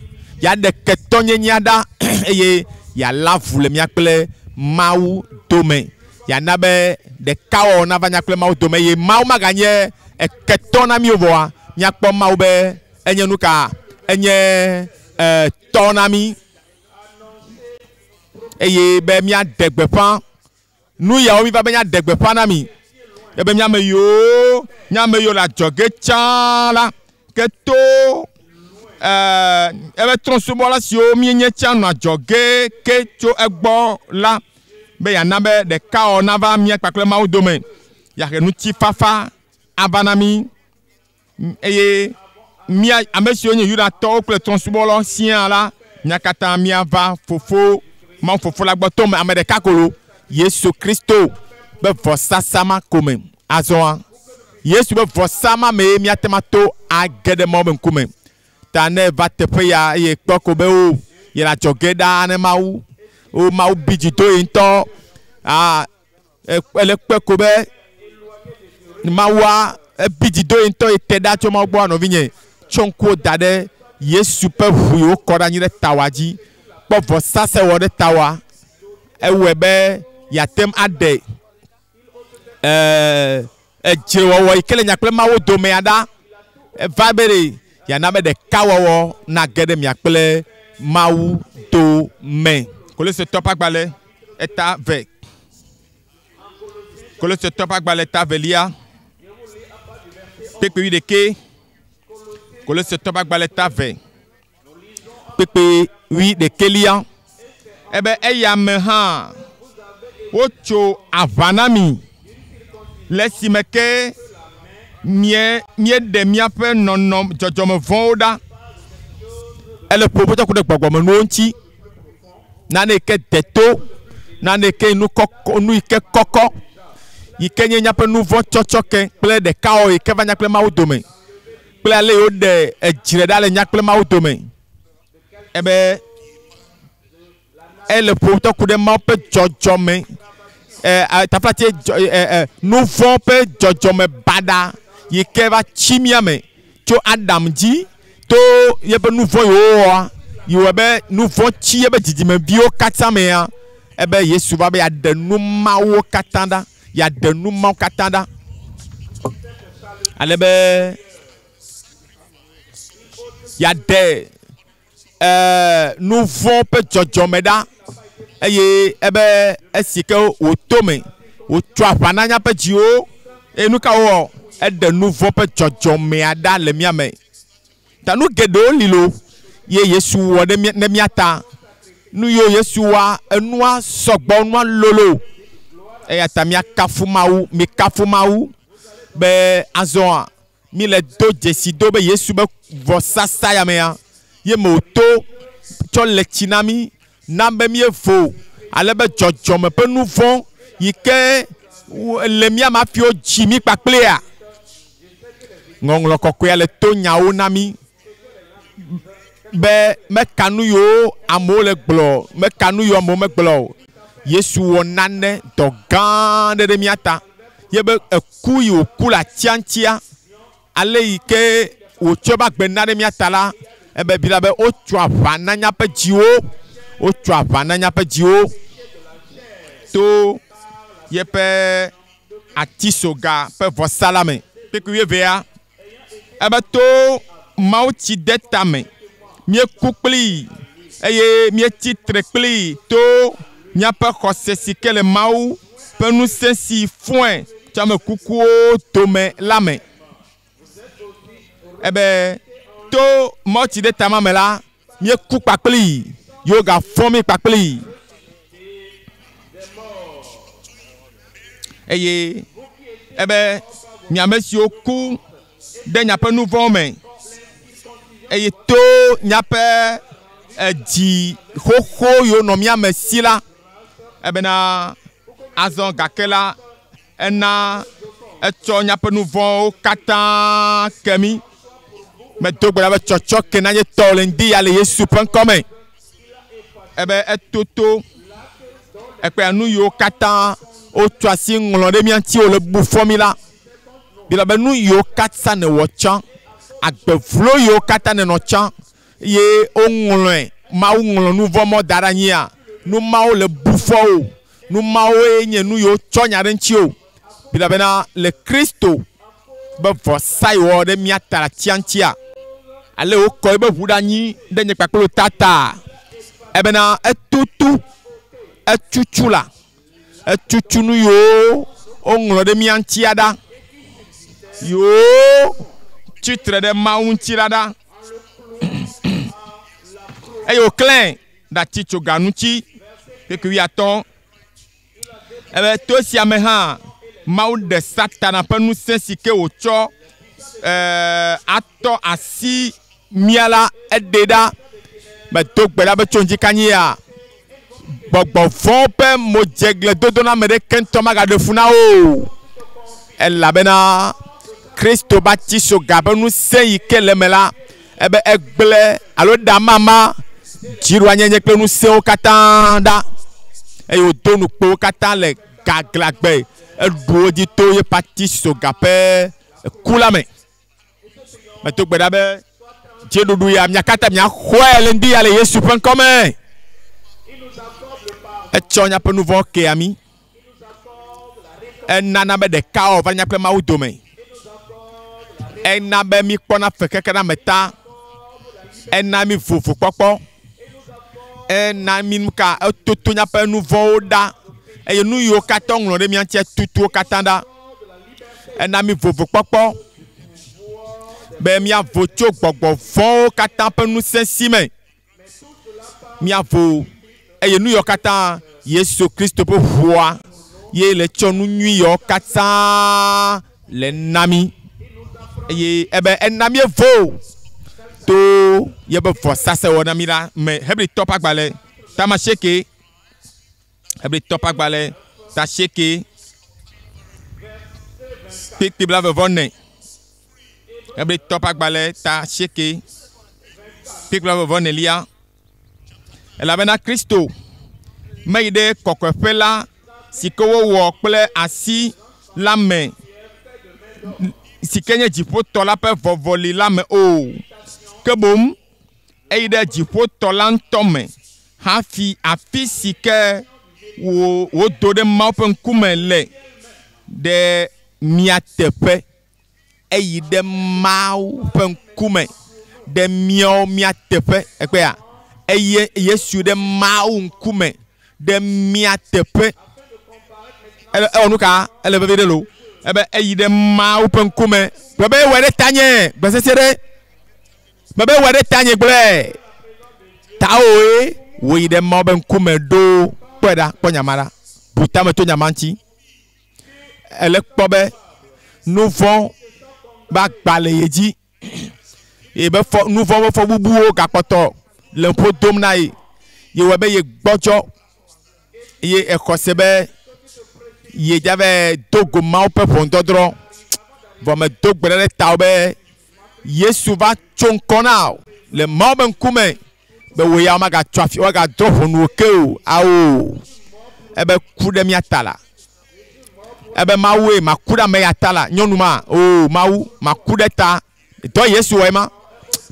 yeaɖe ketɔnyenyea ɖa eye yealé avu le mía kple Mawu dome. Yeana be ɖekawɔwɔ nava mía kple Mawu dome eye Mawu maganye eketɔ na mí o vɔa míakpɔ Mawu be enye nu ka? Enye tɔ na mí eye be míaɖe gbeƒã Nu yawo míva be míaɖe gbeƒã na mi, ebe mía ame yiwo, mía ame yiwo le adzɔge tsã la, ke to ebe trɔ̃subɔla siwo míenye tsã nɔ adzɔge ke tso egbɔ la, be yeana be ɖekawɔwɔ nava mía kpakple Mawu dome, yeahe ŋutifafa ava na mí. Eye mía, ame siwo nye Yudatɔwo kple trɔ̃subɔlawo siaa la, mía katã míava Fofo, Mawu Fofo la gbɔ to ame ɖeka ko lo, Yesu Kristo ƒe vɔsasa ma ko me. Azɔa, Yesu ƒe vɔsa ma mee míate ŋu ato age ɖe Mawu ƒe ŋkume. Ta ne eva teƒe ya eye ekpɔ ko be o, yele adzɔge ɖaa ne Mawu, o Mawu bi dzi do ye ŋutɔ, a, Ele kpɔe ko be Mawua ebi dzi do ye ŋutɔ ye te ɖa tso Mawu gbɔa nɔvinye. Tsɔ ŋkuwo da ɖe Yesu ƒe ʋu yi wokɔ ɖe anyi ɖe tawa dzi. Kpɔ vɔsasa wɔ ɖe tawa. Ewɔe be yeate ŋu aɖe edzrewɔwɔ yi ke le mia kple Mawu domea ɖa. Eva be ɖe yeana be ɖekawɔwɔ nage ɖe mia kple Mawu dome. Kolosetɔ ƒe agbalẽ eta ve. Kolosetɔ ƒe agbalẽ ta velia, kpekpe wuiɖekɛ. Kolosetɔ ƒe agbalẽ ta ve, kpekpe wuiɖekɛlia. Ebe eya me hã wotso aʋa na mi le esime ke mie mieɖe miaƒe nɔnɔ dzɔdzɔme vɔ̃wo ɖa. Ele ƒoƒo tsɔ ku ɖe gbɔgbɔmenuwo ŋuti. Nane yi ke de to, nane yi ke nu kɔkɔ, nu yi ke kɔkɔ, yi ke nye míaƒe nu vɔ̃ tsɔtsɔ ke kple ɖekawɔwɔ yi ke va mía kple Mawu dome kple ale yi woɖe edzre ɖa le mía kple Mawu dome. Ebe ele ƒo ŋutɔ ku ɖe Mawu ƒe dzɔdzɔme e, taflatse e, nu vɔ̃ ƒe dzɔdzɔme baɖa yi ke va tsi mía me tso Adam dzi to yeƒe nu vɔ̃ yi wowɔa, yi wɔe be nu vɔ̃ tsi yeƒe dzidzimeviwo katã mea, ebe Yesu va be yeaɖe nu mawo katã ɖa, yeaɖe nu mawo katã ɖa. Ale be yeaɖe nu vɔ̃ ƒe dzɔdzɔme ɖa eye ebe esi ke wòto me wòtso aʋa na míaƒe dziwo eye nu ka wowɔ? Eɖe nu vɔ̃ ƒe dzɔdzɔmea ɖa le mía me. Ta nu geɖewo li lo ye Yesu wɔ ɖe mía, ne mía ta. Nu yiwo Yesu wɔa, enua sɔgbɔ, nua lolo. Eya ta míakafu Mawu, mikafu Mawu be azɔa Míle do dzesi do be Yesu be vɔsasa ya mea, ye me wòto tsɔ le tsi na mí, na be míevo, ale be dzɔdzɔme ƒe nu vɔ̃ yi ke le mía me hafi wodzi mí kpakplea. Ŋɔŋlɔ Kɔkɔea le to nyawo na mí be meka nu yiwo amewo le gblɔ, meka nu yiwo amewo megblɔ o. Yesu wɔ nane dɔ gã aɖe ɖe mía ta. Ye be eku yi wòku le atia ŋutia, ale yi ke wòtsɔ eƒe agbe na ɖe mía ta la, ebe Biblia be wotso aʋa na míaƒe dziwo, wotso aʋa na míaƒe dziwo to yeƒe atisoga ƒe vɔsa la me. Kpukpui wuievea, ebe to mawutsidetame Míeku kplii eye míetsi tre kplii to míaƒe xɔse si ke le Mawu ƒe ŋusẽ si fɔe tso ame kukuwo dome la me. Ebe to mɔtsi ɖe tama me la, míeku kpakplii ye wogafɔ mí kpakplii. Eye ebe mi ame siwo ku ɖe miaƒe nu vɔ̃wo me eye to miaƒe edzi xoxo yiwo nɔ mía me si la, ebena azɔ gake la ena etsɔ miaƒe nu vɔ̃wo katã ke mí. Medo gbe ɖa be tsɔtsɔ ke na nye tɔwo le ŋdi ya le Yesu ƒe ŋkɔ me. Ebe etoto ekpea nu yiwo katã wotsɔ asi ŋlɔ ɖe mía ŋuti wole bu fɔ mí la. Biblia be nu yiwo katã nèwɔ tsã, agbe vlo yiwo katã nènɔ tsã ye woŋlɔe, Mawu ŋlɔ nu vɔ̃ mɔ da ɖe anyia, nu mawo le bu fɔ wo. Nu mawoe nye nu yiwo tsɔ nya ɖe ŋuti o. Biblia bena le Kristo be vɔsa yi wɔ ɖe mía ta le atia ŋutia, ale wokɔ ebe ʋu ɖe anyi ɖe nye kpakple wò ta ta. Ebena etutu, etutu la, etutu nu yiwo woŋlɔ ɖe mía ŋutia ɖa, yiwo tsitre ɖe Mawu ŋuti la ɖa. Eye wòklãe ɖe atitsoga ŋuti kpekpe wuiatɔ̃. Ebe to esia me hã, Mawu ɖe Satana ƒe ŋusẽ si ke wòtsɔ atɔ asi mía la, eɖee ɖa. Medo gbe ɖa be tso ŋdi kanyi ya, gbɔgbɔ vɔ̃wo ƒe modzegledodo na ame ɖeke ŋutɔ magaɖe fu na wo o. Elabena Kristo ƒe atitsoga ƒe ŋusẽ yi ke le eme la, ebe egblẽ alo ɖe amama dziɖuanyenye kple ŋusẽwo katã ɖa eye wòdo nukpewo katã le gaglãgbe. Eɖu wo dzi to yeƒe atitsoga ƒe ku la me. Medo gbe ɖa be dziɖuɖu ya mia katã miaxɔe le ŋdi ya le Yesu ƒe ŋkɔ me. Etsɔ míaƒe nu vɔ̃ kea mí. Enana be ɖekawɔwɔ va mía kple Mawu dome. Ena be míkpɔna fekeke na ame ta. Ena mí vovokpɔkpɔ. Ena mí nu ka etoto míaƒe nu vɔ̃wo ɖa eye nu yiwo katã woŋlɔ ɖe mía ŋuti etutu wo katã ɖa. Ena mí vovokpɔkpɔ be míavo tso gbɔgbɔ vɔ̃wo katã ƒe ŋusẽ si me. Míavo eye nu yiwo katã Yesu Kristo ƒe ʋua ye le tsɔ nu nyui yiwo katã le na mí. Eye ebe ena míevo to yeƒe vɔsasa wɔ na mí la me. Hebritɔ ƒe agbalẽ tamasieke. Hebritɔ ƒe agbalẽ tasieke kpekpe blaeve-vɔ-ene. Hebritɔ ƒe agbalẽ tasieke kpekpe blaeve-vɔ-enelia. Elabena Kristo meyi ɖe kɔkɔeƒe la si ke wowɔ kple asi la me, si ke nye dziƒotɔ la ƒe vɔvɔli la me o. Ke boŋ eyi ɖe dziƒotɔ la ŋutɔ me hafi afi si ke wòdo ɖe Mawu ƒe ŋkume le ɖe mía teƒe. Eyi ɖe Mawu ƒe ŋkume ɖe míawo mía teƒe. Ekpea, eye Yesu ɖe Mawu ŋkume ɖe mía teƒe. Ewɔ nu ka? Ele vevi ɖe lo. Ebe eyi ɖe Mawu ƒe ŋkume. Gblɔ be ewɔe ɖe tanye. Gblɔ sesĩe ɖe. Gblɔ be ewɔe ɖe tanye gblɔe. Tawoe wòyi ɖe Mawu ƒe ŋkume ɖo. Kpɔe ɖa, kpɔ nya ma ɖa. Bu tame tso nya ma ŋuti. Ele kpɔ be nu vɔ̃ be agba le ye dzi eye be fɔ nu vɔ̃ ƒe fɔbubuwo gakpɔtɔ le ƒo dom na ye. Ye wɔe be ye gbɔdzɔ eye exɔ se be ye dza va do go Mawu ƒe ʋɔnudɔdrɔ̃. Vɔ medo gbe ɖa ɖe tawò be Yesu va tso ŋkɔ na wò le Mawu ƒe ŋkume be wò ya womagatso afi woagadrɔ̃ ʋɔnu wò ke o. Ao, ebe ku ɖe mía ta la. Ebe Mawue maku ɖe ame ya ta la. Nyɔnu ma, o Mawu, maku ɖe ta. Dɔ Yesu wɔe ma.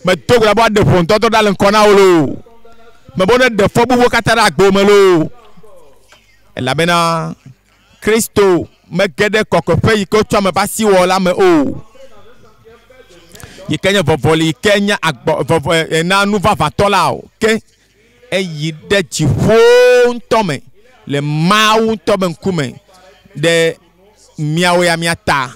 Medo gbe ɖa be woaɖe ʋɔnudɔdrɔ̃ ɖa le ŋkɔ na wò loo. Mebe woneɖe fɔbubuwo katã ɖe agbe me loo. Elabena Kristo mege ɖe kɔkɔeƒe yi ke wotsɔ ame ƒe asi wɔ la me o. Yi ke nye vɔvɔli yi ke nye agbɔ vɔvɔ na nu vavãtɔ la o. Ke eyi ɖe dziƒo ŋutɔ me le Mawu ŋutɔ be ŋkume ɖe míawo ya mía ta.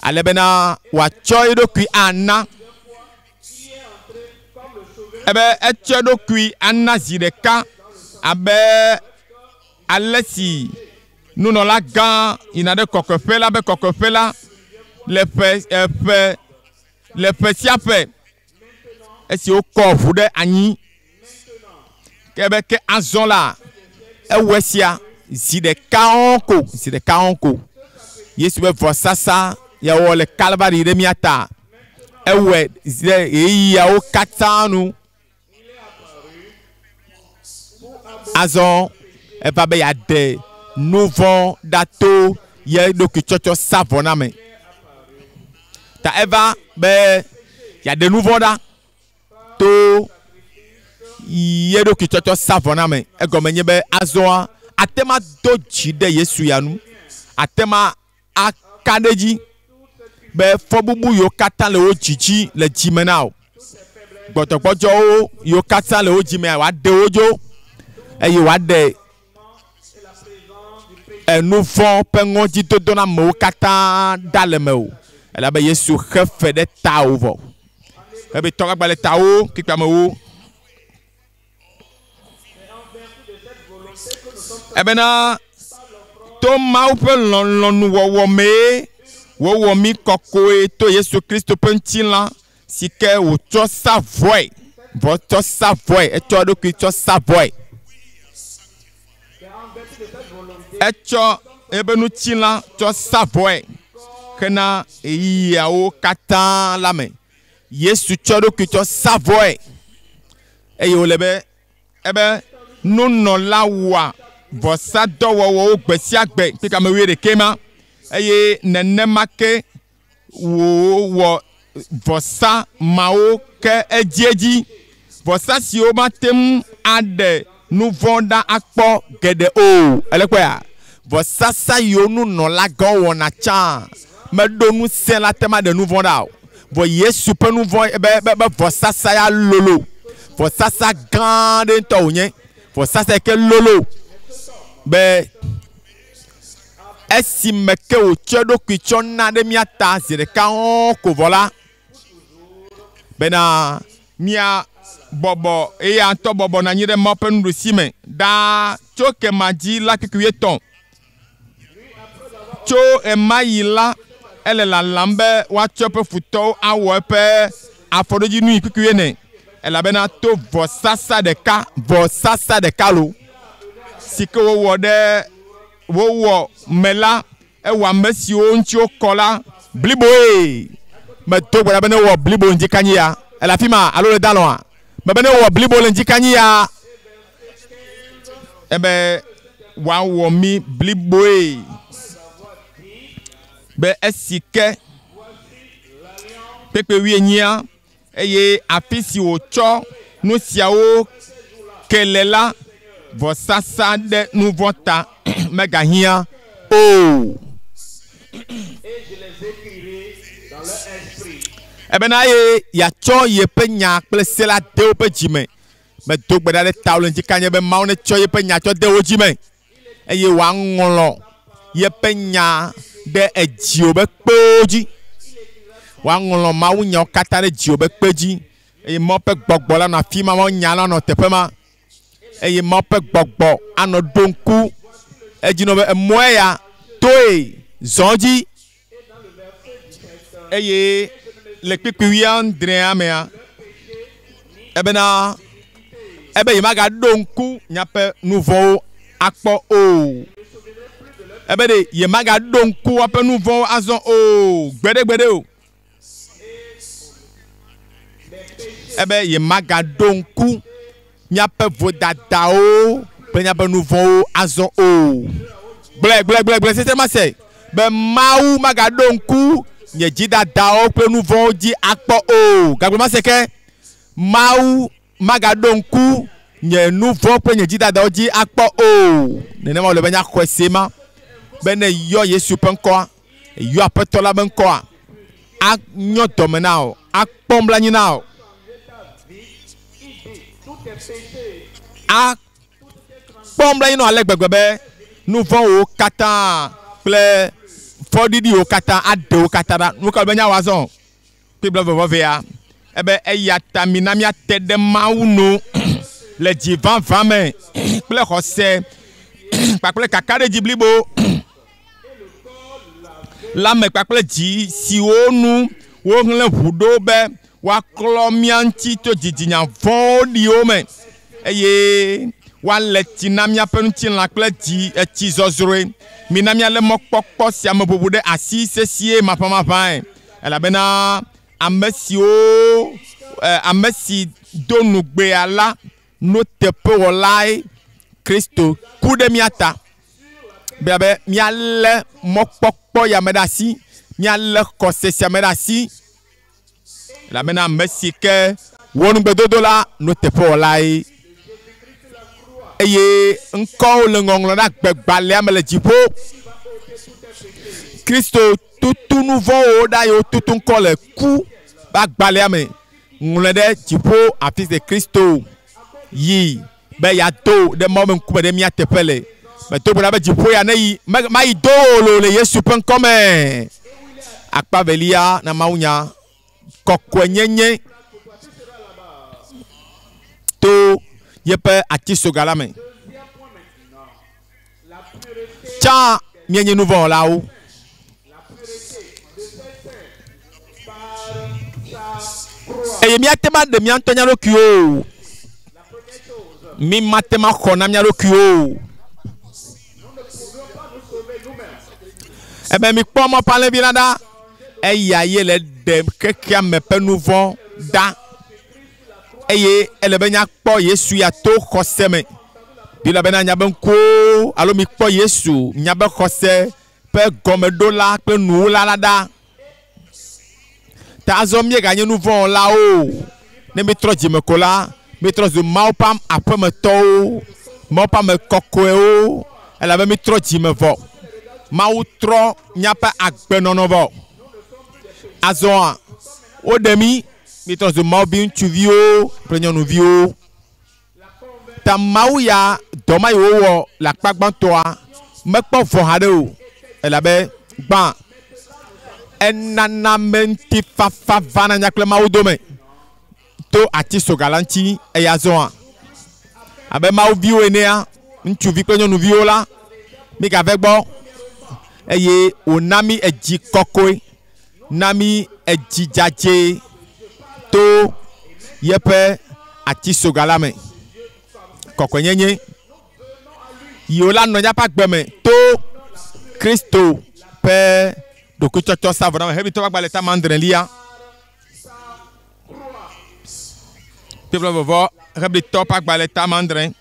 Ale bena wòatsɔ eɖokui ana. Ebe etsɔ eɖokui ana zi ɖeka abe ale si nunɔla gã yina ɖe kɔkɔeƒe la be kɔkɔeƒe la le ƒe ƒe le ƒe sia ƒe esi wokɔ ʋu ɖe anyi. Ke be ke azɔ la ewɔ esia zi ɖeka ko zi ɖeka ko. Yesu be vɔsasa ya wɔ le Kalvari ɖe mía ta. Ewɔe ɖe ɣeyiɣiawo katã nu. Azɔ eva be yeaɖe nu vɔ̃ ɖa to ye ɖokui tsɔtsɔ sa vɔ na me. Ta eva be yeaɖe nu vɔ̃ ɖa to ye ɖokui tsɔtsɔ sa vɔ na me. Egɔme nye be azɔa ate ma do dzi ɖe Yesu ya nu. Ate ma aka ɖe edzi be fɔbubu yiwo katã le wo dzidzi le dzime na o. Gbɔdzɔgbɔdzɔwo yiwo katã le wo dzimea wòaɖe wo dzo eye wòaɖe enu vɔ̃ ƒe ŋɔdzidodo na amewo katã ɖa le me o. Elabe Yesu xe fe ɖe tawò vɔ. Ebe tɔgbagba le tawo kpekpe amewo. Ebena to Mawu ƒe lɔlɔ̃nuwɔwɔ mee wowɔ mí kɔkɔe to Yesu Kristo ƒe ŋutilã si ke wòtsɔ sa vɔe. Vɔ tsɔ sa vɔe. Etsɔ eɖokui tsɔ sa vɔe. Etsɔ eƒe ŋutilã tsɔ sa vɔe hena ɣeyiɣiawo katã la me. Yesu tsɔ eɖokui tsɔ sa vɔe eye wòle be ebe nunɔla wɔa vɔsadɔwɔwɔwo gbe sia gbe kple ame wuiɖekɛ ma eye nenema ke wòwɔ vɔsa mawo ke edziedzi. Vɔsa siwo mate ŋu aɖe nu vɔ̃ ɖa akpɔ geɖe o. Ele kpɔea? Vɔsasa yiwo nunɔla gãwo wɔna tsã meɖo ŋusẽ la te ma ɖe nu vɔ̃ ɖa o. Vɔ Yesu ƒe nu vɔ̃ be be be vɔsasa ya lolo. Vɔsasa gã ɖe ŋutɔ wònye. Vɔsasa yi ke lolo be esime ke wòtsɔ eɖokui tsɔ na ɖe mía ta zi ɖeka hɔ̃ ko vɔ la bena mía bɔbɔ eya ŋutɔ bɔbɔ nɔ anyi ɖe Mawu ƒe nuɖusi me ɖaa tso kema dzi la kpekpe wuietɔ̃. Tso ɣemaɣi la, ele lalam be woatsɔ eƒe futɔwo awɔ eƒe afɔɖodzinui kpekpe wuiene elabena to vɔsasa ɖeka vɔsasa ɖeka lo si ke wowɔ ɖe wowɔ me la ewɔ ame siwo ŋuti wokɔ la bliboe. Medo gbe ɖa be ne wɔ blibo ŋdi ya. Ele afi ma alo le dalɔa? Mebe ne wɔ blibo le ŋdi ya. Ebe woawɔ mí bliboe. Be esi ke kpekpe wuienyia eye afi si wòtsɔ nu siawo ke le la, vɔsasa ɖe nu vɔ̃ ta megahiã o. Et je les écrirai dans leur esprit. Ebena eye yeatsɔ yeƒe nya kple se la de woƒe dzime. Medo gbe ɖa ɖe tawò le ŋdi kanye be Mawu netsɔ yeƒe nya tsɔ de wo dzime eye wòaŋlɔ yeƒe nya ɖe edziwò be kpewo dzi. Wòaŋlɔ Mawu nyawo katã ɖe dziwò be kpe dzi eye Mawu ƒe gbɔgbɔ la nɔ afi ma, Mawu nya la nɔ teƒe ma eye Mawu ƒe gbɔgbɔ anɔ ɖo ŋku edzi nɔ be emɔe ya toe zɔ dzi eye le kpekpe wuiadrea mea ebena ebe yemagaɖo ŋku miaƒe nu vɔ̃wo akpɔ o. Ebe ɖe yemagaɖo ŋku woaƒe nu vɔ̃wo azɔ o gbeɖegbeɖe o. Ebe yemagaɖo ŋku miaƒe vodadawo kple miaƒe nu vɔ̃wo azɔ o. Gblɔe gblɔe gblɔe gblɔe sese ma se be Mawu magaɖo ŋku nye dzidadawo kple nu vɔ̃wo dzi akpɔ o. Gagblɔ ma se ke Mawu magaɖo ŋku nye nu vɔ̃ kple nye dzidadawo dzi akpɔ o. Nenema wòle be míaxɔe se ma be ne yɔ Yesu ƒe ŋkɔa Eyɔ Aƒetɔ la be ŋkɔa, anyɔ dɔme na wò, akpɔ nublanui na wò. Akpɔ nublanui na wò ale gbegbe be nu vɔ̃wo katã kple fɔɖiɖiwo katã aɖe wo katã ɖa. Nu ka be míawɔ azɔ? Kple vɔvɔvea, ebe eya ta mina míate ɖe Mawu nu le dzi vavã me kple xɔse kpakple kakaɖedzi blibo la me kpakple dzi siwo nu wohlẽ ʋu ɖo be woaklɔ mía ŋuti tso dzidzinya vɔ̃ɖiwo me eye woale tsi na míaƒe ŋutilã kple dzi etsi zɔzrɔe. Mina míalé mɔkpɔkpɔ sia me bubu ɖe asi sesie maʋamaʋãe elabena ame siwo ame si do nugbea la nuteƒewɔlae Kristo ku ɖe mía ta. Bia be míalé mɔkpɔkpɔ ya me ɖe asi, míalé xɔse sia me ɖe asi elabena ame si ke wɔ nugbedodo la nuteƒewɔlae eye ŋkɔwo le ŋɔŋlɔ ɖe agbegbalẽa me le dziƒo. Kristo tutu nu vɔ̃wo ɖa ye wotutu ŋkɔ le ku ƒe agbalẽa me ŋlɔe ɖe dziƒo afi si Kristo yi be yeado ɖe Mawu ƒe ŋkume ɖe mía teƒe le. Medo gbe ɖa be dziƒo ya neyi mayi do lo le Yesu ƒe ŋkɔme. Akpa velia na mawunya kɔkɔenyenye to yeƒe atisoga la me. Tsã míenye nu vɔ̃wɔlawo. Eye míate ŋu aɖe mía ŋutɔ mía ɖokuiwo o. Mí mate ŋu axɔ na mía ɖokuiwo o. Ebe mikpɔ Mawu ƒe Alẽvi la ɖa. Eya ye le ɖem xexea me ƒe nu vɔ̃ ɖa. Eye ele be míakpɔ Yesu ya to xɔse me. Biblia bena miabe ŋkuwo alo mikpɔ Yesu miabe xɔse ƒe gɔmeɖola kple nuwula la ɖa. Ta azɔ míeganye nu vɔ̃wɔlawo o. Ne mítrɔ dzime ko la, mítrɔ zu Mawu ƒe aƒemetɔwo, Mawu ƒe ame kɔkɔewo elabe mítrɔ dzime vɔ. Mawu trɔ míaƒe agbenɔnɔ vɔ. Azɔa, woɖe mí, mítrɔ zu Mawu vi ŋutsuviwo kple nyɔnuviwo. Ta Mawu ya dɔ ma yi wowɔ le akpa gbãtɔa mekpɔ vɔ haɖe o elabe gbã enana me ŋutifafa vana mía kple Mawu dome to atisoga la ŋuti eye azɔa abe Mawu viwo enea, ŋutsuvi kple nyɔnuviwo la, mígava egbɔ eye wòna mí edzi kɔkɔe, na mí edzi dzadzɛ to yeƒe atisoga la me. Kɔkɔenyenye yi wòla nɔ míaƒe agbe me to Kristo ƒe ɖokuitsɔtsɔ sa vɔ na me. Hebritɔwo ƒe agbalẽ tame adrelia. Kpekpe vɔvɔ Hebritɔwo ƒe agbalẽ tame adre.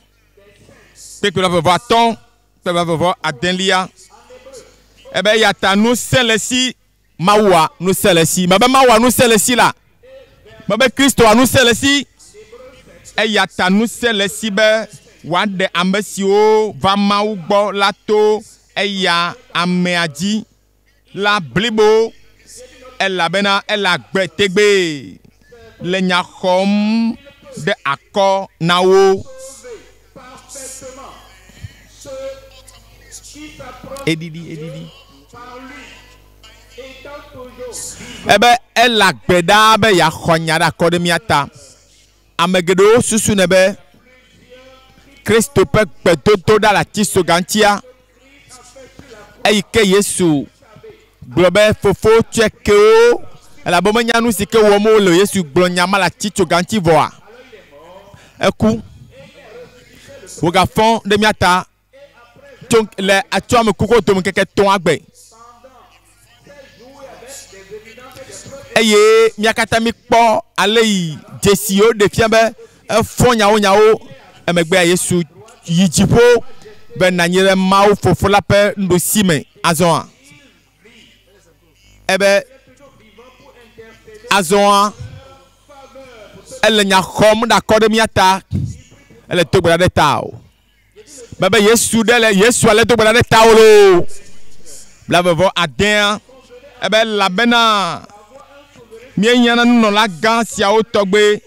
Kpekpe vɔvɔ atɔ̃ kple vɔvɔ adelia. Ebe eya ta ŋusẽ le esi Mawua ŋusẽ le esi. Mebe Mawua ŋusẽ le esi la. Mebe Kristoa ŋusẽ le esi. Eya ta ŋusẽ le esi be wòaɖe ame siwo va Mawu gbɔ la to eya amea dzi la blibo elabena ele agbe tegbee le nya xɔm ɖe akɔ na wo. Eɖiɖi, eɖiɖi. Ebe ele agbe ɖaa be yeaxɔ nya ɖe akɔ ɖe mía ta. Ame geɖewo susunɛ be Kristo ƒe gbedodoɖa le atisoga ŋutia, eyi ke Yesu gblɔ be Fofo tsɔe ke wo elabe womenya nu si ke wɔm wole o. Yesu gblɔ nya ma le atitsoga ŋuti vɔa, eku. Wògafɔ ɖe mía ta tso le tso ame kukuwo dome ŋkeke etɔ̃a gbe. Eye mía katã míkpɔ ale yi dzesiwo ɖe fia be efɔ nyawonyawo. Emegbea Yesu yi dziƒo be nɔ anyi ɖe Mawu Fofo la ƒe nuɖusi me azɔa. Ebe azɔa ele nya xɔm ɖe akɔ ɖe mía ta. Ele do gbe ɖa ɖe ta o. Mebe Yesu ɖe le Yesu ale do gbe ɖa ɖe tawò loo. Blaeve vɔ adea. Ebe elabena míehiã na nunɔla gã siawo tɔgbe,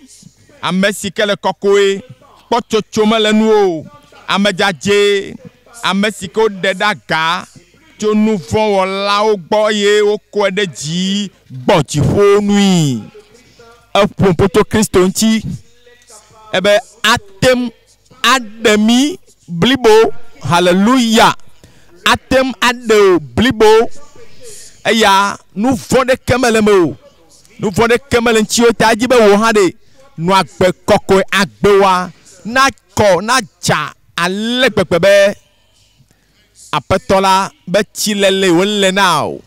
ame si ke le kɔkɔe, kpɔtsotso mele nu o, ame dzadzɛ, ame si ke woɖe ɖe aga tso nu vɔ̃ wɔlawo gbɔ eye wokɔe ɖe dzi gbɔ dziƒo nui. Eƒo ƒo tso Kristo ŋuti ebe ate ŋu aɖe mí blibo. Haleluya! Ate ŋu aɖe wò blibo. Eya nu vɔ̃ ɖeke mele eme o. Nu vɔ̃ ɖeke mele ŋutiwò ta edzi be wò hã ɖe nɔ agbe kɔkɔe agbewoa nakɔ nadza ale gbegbe be Aƒetɔ la be tsilele wòle na wò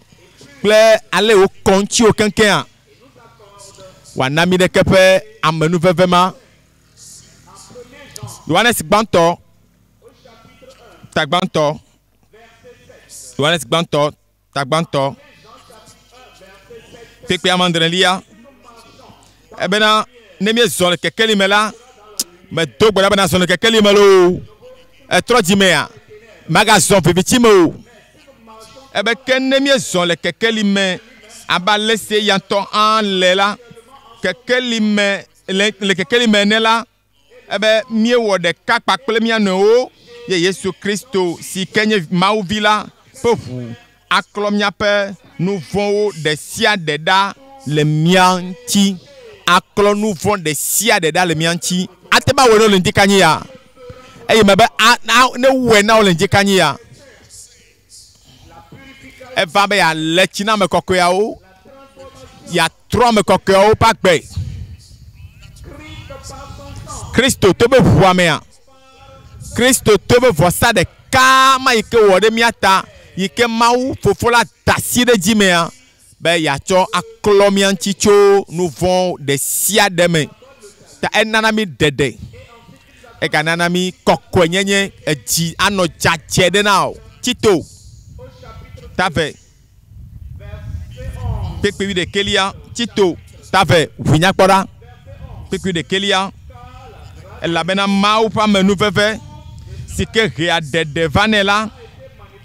kple ale wòkɔ ŋutiwò keŋkeŋa wòana mí ɖeke ƒe amenuveve ma. Yohanes gbãtɔ tagbãtɔ Yohanes gbãtɔ tagbãtɔ kpekpe amadrelia ebena ne míezɔ le kekeli me la medo gbe ɖa bena zɔ le kekeli me loo etrɔ dzimea magazɔ viviti me o ebe ke ne míezɔ le kekeli me abe ale si eya ŋutɔ hã le la kekeli me le kekeli me ene la ebe míewɔ ɖeka kpakple mía nɔewo ye Yesu Kristo si ke nye Mawu vi la ƒe ʋu aklɔ míaƒe nu vɔ̃wo ɖe sia ɖe ɖa le mía ŋuti. Aklɔ nu vɔ̃ ɖe sia ɖe ɖa le mía ŋuti. Ate ŋu awɔe ne wole ŋdi ya. Eye mebe ne wɔe na wole ŋdi kanyi ya. Eva be yealé tsi na ame kɔkɔeawo, yeatrɔ ame kɔkɔeawo ƒe agbe. Kristo to be ʋua mea, Kristo to be vɔsa ɖeka ma yi ke wɔ ɖe mía ta, yi ke Mawu Fofo la da asi ɖe dzi mea, be yeatsɔ aklɔ mía ŋuti tso nu vɔ̃ ɖe sia ɖe me. Ta enana mí ɖeɖe. Eganana mí kɔkɔenyenye edzi anɔ dzadzɛ ɖe na wò. Tito tave kpekpe wuiɖekɛlia Tito tave ʋui nyakpɔ ɖa kpekpe wuiɖekɛlia elabena Mawu ƒe amenuveve si ke hea ɖeɖe va nɛ la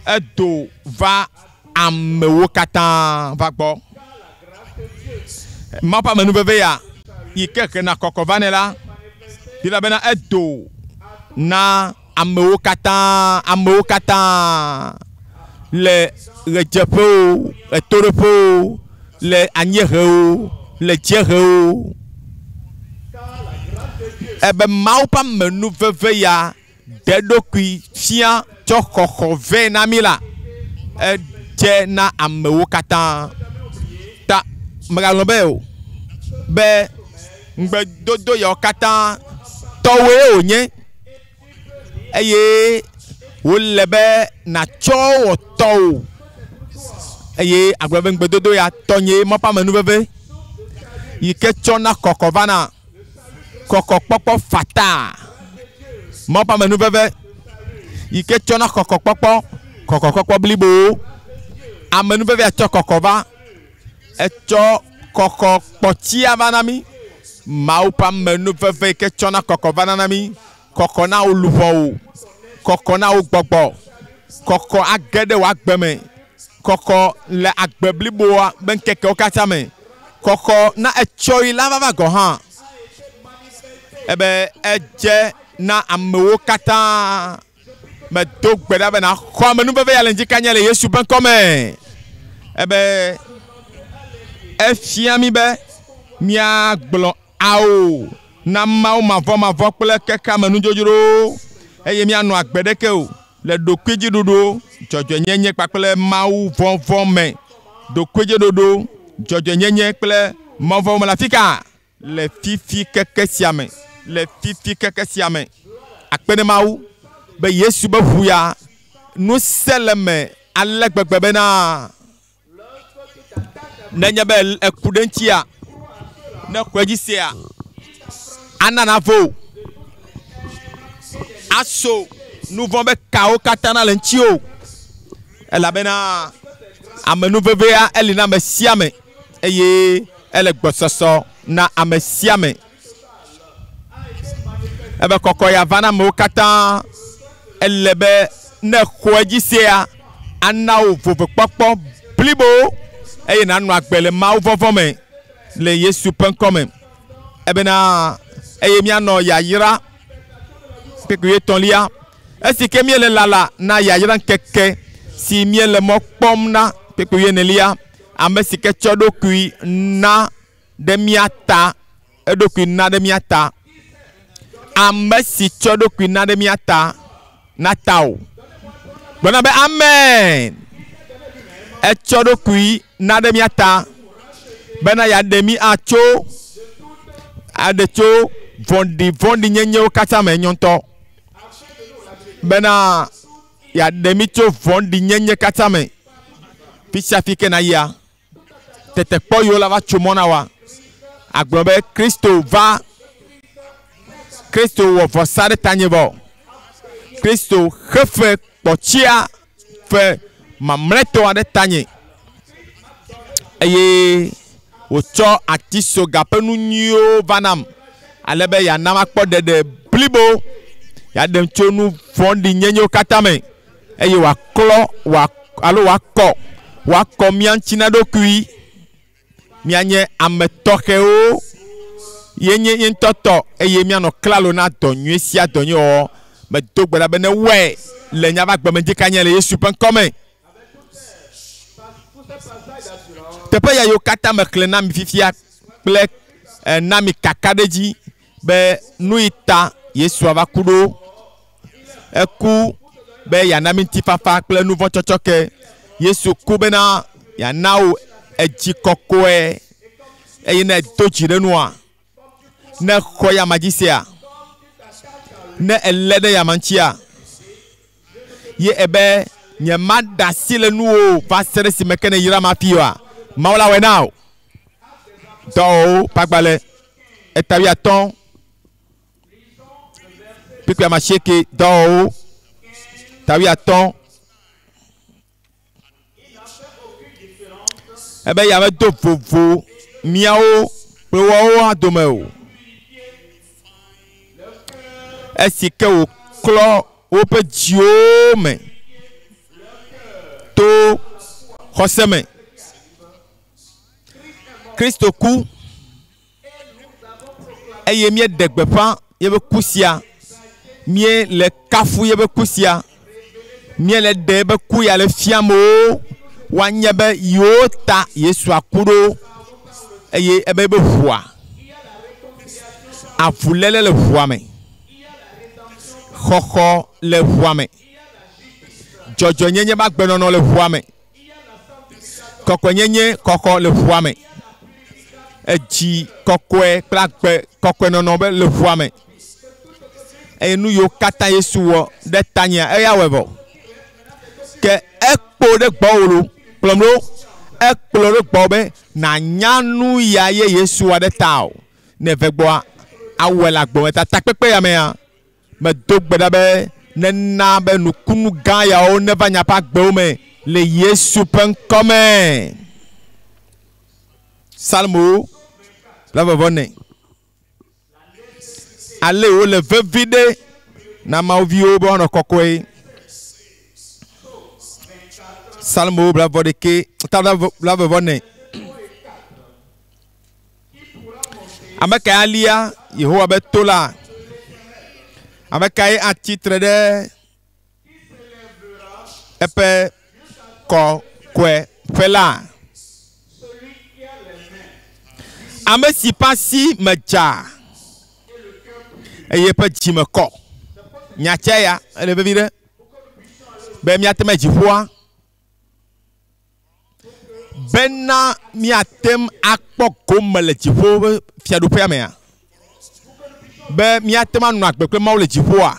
edo va amewo katã va gbɔ. Mawu ƒe amenuveve ya yi ke hena kɔkɔ va nɛ la elabena edo na amewo katã amewo katã le ɣedzeƒewo, ɣetoɖoƒewo, le anyiehewo, le dziehewo. Ebe Mawu ƒe amenuveve ya ɖe eɖokui fia tsɔ xɔxɔ vɛ na mí la, edze na amewo katã. Ta megalɔ̃ be o be ŋugbedodo yawo katã tɔwoe wònye eye wòle be nàtsɔ wɔ tɔwò eye agblɔ be ŋugbedodo ya tɔnyee Mawu ƒe amenuveve yi ke tsɔna kɔkɔ vana kɔkɔkpɔkpɔ fata. Mawu ƒe amenuveve yi ke tsɔna kɔkɔkpɔkpɔ kɔkɔkpɔkpɔ blibowo. Amenuveve ya tsɔ kɔkɔ va etsɔ kɔkɔkpɔtsia va na mí. Mawu ƒe amenuveve yi ke tsɔna kɔkɔ va na mí. Kɔkɔ na wò luʋɔwo, kɔkɔ na wò gbɔgbɔ, kɔkɔ age ɖe wò agbe me, kɔkɔ le agbe bliboa be ŋkekewo katã me, kɔkɔ na etsɔɣi la vava gɔ̃ hã. Ebe edze na amewo katã. Medo gbe ɖa be nàxɔ amenuveve ya le ŋdi kanya le Yesu ƒe ŋkɔ me. Ebe efia mí be míagblɔ ao na Mawu mavɔmavɔ kple xexeame nudzodzrowo eye míanɔ agbe ɖeke o le ɖokuidziɖuɖu, dzɔdzɔenyenye kpakple Mawu vɔvɔ̃ me. Ɖokuidziɖuɖu, dzɔdzɔenyenye kple Mawu vɔvɔ̃ me le afi ka? Le fifi keke sia me. Le fifi keke sia me. Akpe ne Mawu be Yesu be ʋu ya ŋusẽ le eme ale gbegbe bena nenye be eku ɖe ŋutia, ne xɔe dzi sea, ana navo aso nu vɔ̃ be kawo katã na le ŋutiwò elabena amenuvevea eli na ame sia ame eye ele gbɔsɔsɔ na ame sia ame. Ebe kɔkɔ ya va na amewo katã. Ele be ne xɔe dzi sea, ana wò vovokpɔkpɔ blibo eye nanɔ agbe le Mawu vɔvɔ̃ me le Yesu ƒe ŋkɔ me. Ebena eye míanɔ yayra kpekpe etɔ̃lia esi ke míele lala na yayra ŋkeke si míele mɔ kpɔm na kpekpe enelia ame si ke tsɔ ɖokui na ɖe mía ta eɖokui na ɖe mía ta ame si tsɔ ɖokui na ɖe mía ta na ta o gblɔna be amen etsɔ ɖokui na ɖe mía ta bena yeaɖe mí atso aɖe tso vɔ̃ɖivɔ̃ɖinyenyewo katã me nyɔntɔ bena yeaɖe mí tso vɔ̃ɖinyenye katã me fi sia fi ke na yia tetekpɔ yiwo la va tso mɔ na wa agblɔ be Kristo va Kristo wɔ vɔsa ɖe tanye vɔ Kristo xefe kpɔtsia fe mamlɛtɔ aɖe tanye eye wòtsɔ atisoga ƒe nu nyuiwo va nam ale be yeana makpɔ ɖeɖe blibo yeaɖem tso nu vɔ̃ɖinyenyewo katã me eye wòaklɔ wòa alo wòakɔ wòakɔ mía ŋuti na ɖokui míanye ame tɔxɛwo ye nye ye ŋutɔ tɔ eye míanɔ klalo na dɔ nyui sia dɔ nyui wɔwɔ medo gbe ɖa be ne wɔe le míaƒe agbemedzikanye le Yesu ƒe ŋkɔ me. Teƒe ya yiwo katã mexlẽ na mi fifia kple na mi kaka ɖe edzi be nu yi ta Yesu ava ku ɖo eku be yeana mi ŋutifafa kple nu vɔ̃ tsɔtsɔ ke. Yesu ku bena yeana wò edzi kɔkɔe eye ne edo dzi ɖe nua ne xɔ yama dzi sia ne elé ɖe yama ŋutia ye ebe nye ma ɖe asi le nuwò va se ɖe esime ke ne yram hafi oa Mawu la wɔe na wò. Dɔwɔwɔwo ƒe agbalẽ eta wuiatɔ̃ kpukpui amasieke dɔwɔwɔwo ta wuiatɔ̃ ebe ya medo vovo míawo kple woawo hã dome o. Esi ke wòklɔ woƒe dziwo me to xɔse me. Kristo ku eye míeɖe gbeƒã yeƒe ku sia. Míele kafu yeƒe ku sia. Míele ɖe eƒe ku ya le fiam wo woanye be yewo ta Yesu aku ɖo eye ebe ebe ʋua avuléle le ʋua me, xɔxɔ le ʋua me, dzɔdzɔenyenye ƒe agbenɔnɔ le ʋua me, kɔkɔenyenye xɔxɔ le ʋua me, edzi kɔkɔe kple agbe kɔkɔenɔnɔ be le ʋua me eye nu yiwo katã Yesu wɔ ɖe tanyea eya wɔe vɔ. Ke ekpo ɖe gbɔwò lo kplɔm ɖo ekplɔ ɖe gbɔwò be nànya nu ya ye Yesu wɔ ɖe ta o. Ne eve gbɔa awɔe le agbome ta takpekpe ya mea medo gbe ɖa be nena be nukunu gã yawo neva miaƒe agbewo me le Yesu ƒe ŋkɔ me. Psalmo 44. Ale wole vevi ɖe na Mawu viwo be woanɔ kɔkɔe. Psalmo 46 ta 44. Ame kae alia Yehowa be to la? Ame kae atsi tre ɖe eƒe kɔkɔeƒe la? Ame si ƒe asi me dza eye eƒe dzi me kɔ. Nyatsia ya ele vevi ɖe be míate ŋu dziƒoa bena míate ŋu akpɔ gome le dziƒo ƒe fiaɖuƒea mea be míate ŋu anɔ agbe kple Mawu le dziƒoa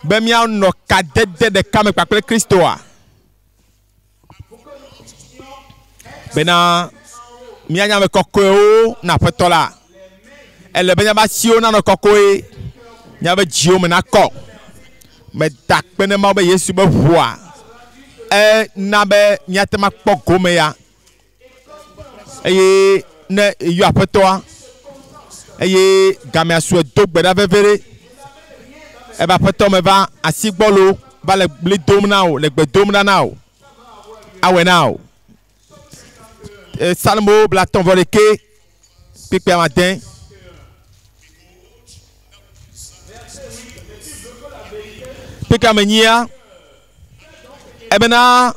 be míanɔ kadede ɖeka me kpakple Kristoa bena míanye ame kɔkɔewo na Aƒetɔ la. Ele be míaƒe asiwo nanɔ kɔkɔe, míaƒe dziwo me nakɔ. Meda akpe ne Mawu be Yesu be ʋua ena be míate ŋu akpɔ gome ya eye ne eyɔ Aƒetɔa eye gamea su edo gbe ɖa veve ɖe ebe Aƒetɔ meva asi gbɔlo va le ɣli dom na wò le gbe dom ɖa na wò awɔe na wò. Salmo 31 kpukpui ade. Kpukpui ame enyia ebena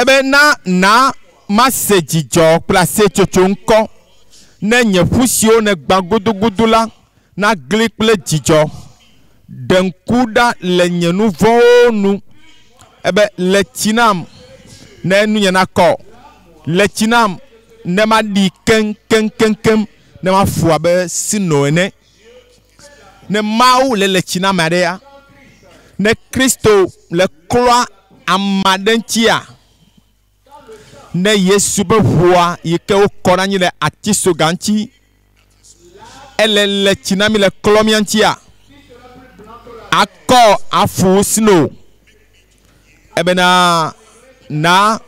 ebe na na mase dzidzɔ kple aseyetsotso ŋkɔ ne nye ƒu siwo negbã gudugudu la nagli kple dzidzɔ. Ɖe ŋku ɖa le nye nu vɔ̃wo nu ebe le tsi nam ne nunye nakɔ. Le tsi nam ne maɖi keŋkeŋkeŋkeŋ ne mafu abe sino ene. Ne Mawu le le tsi na ame aɖea, ne Kristo le klɔa ame aɖe ŋutia, ne Yesu be ʋua yi ke wokɔ ɖe anyi le atisoga ŋuti, ele le tsi na mi le klɔ mía ŋutia, akɔ afu sno. Ebena na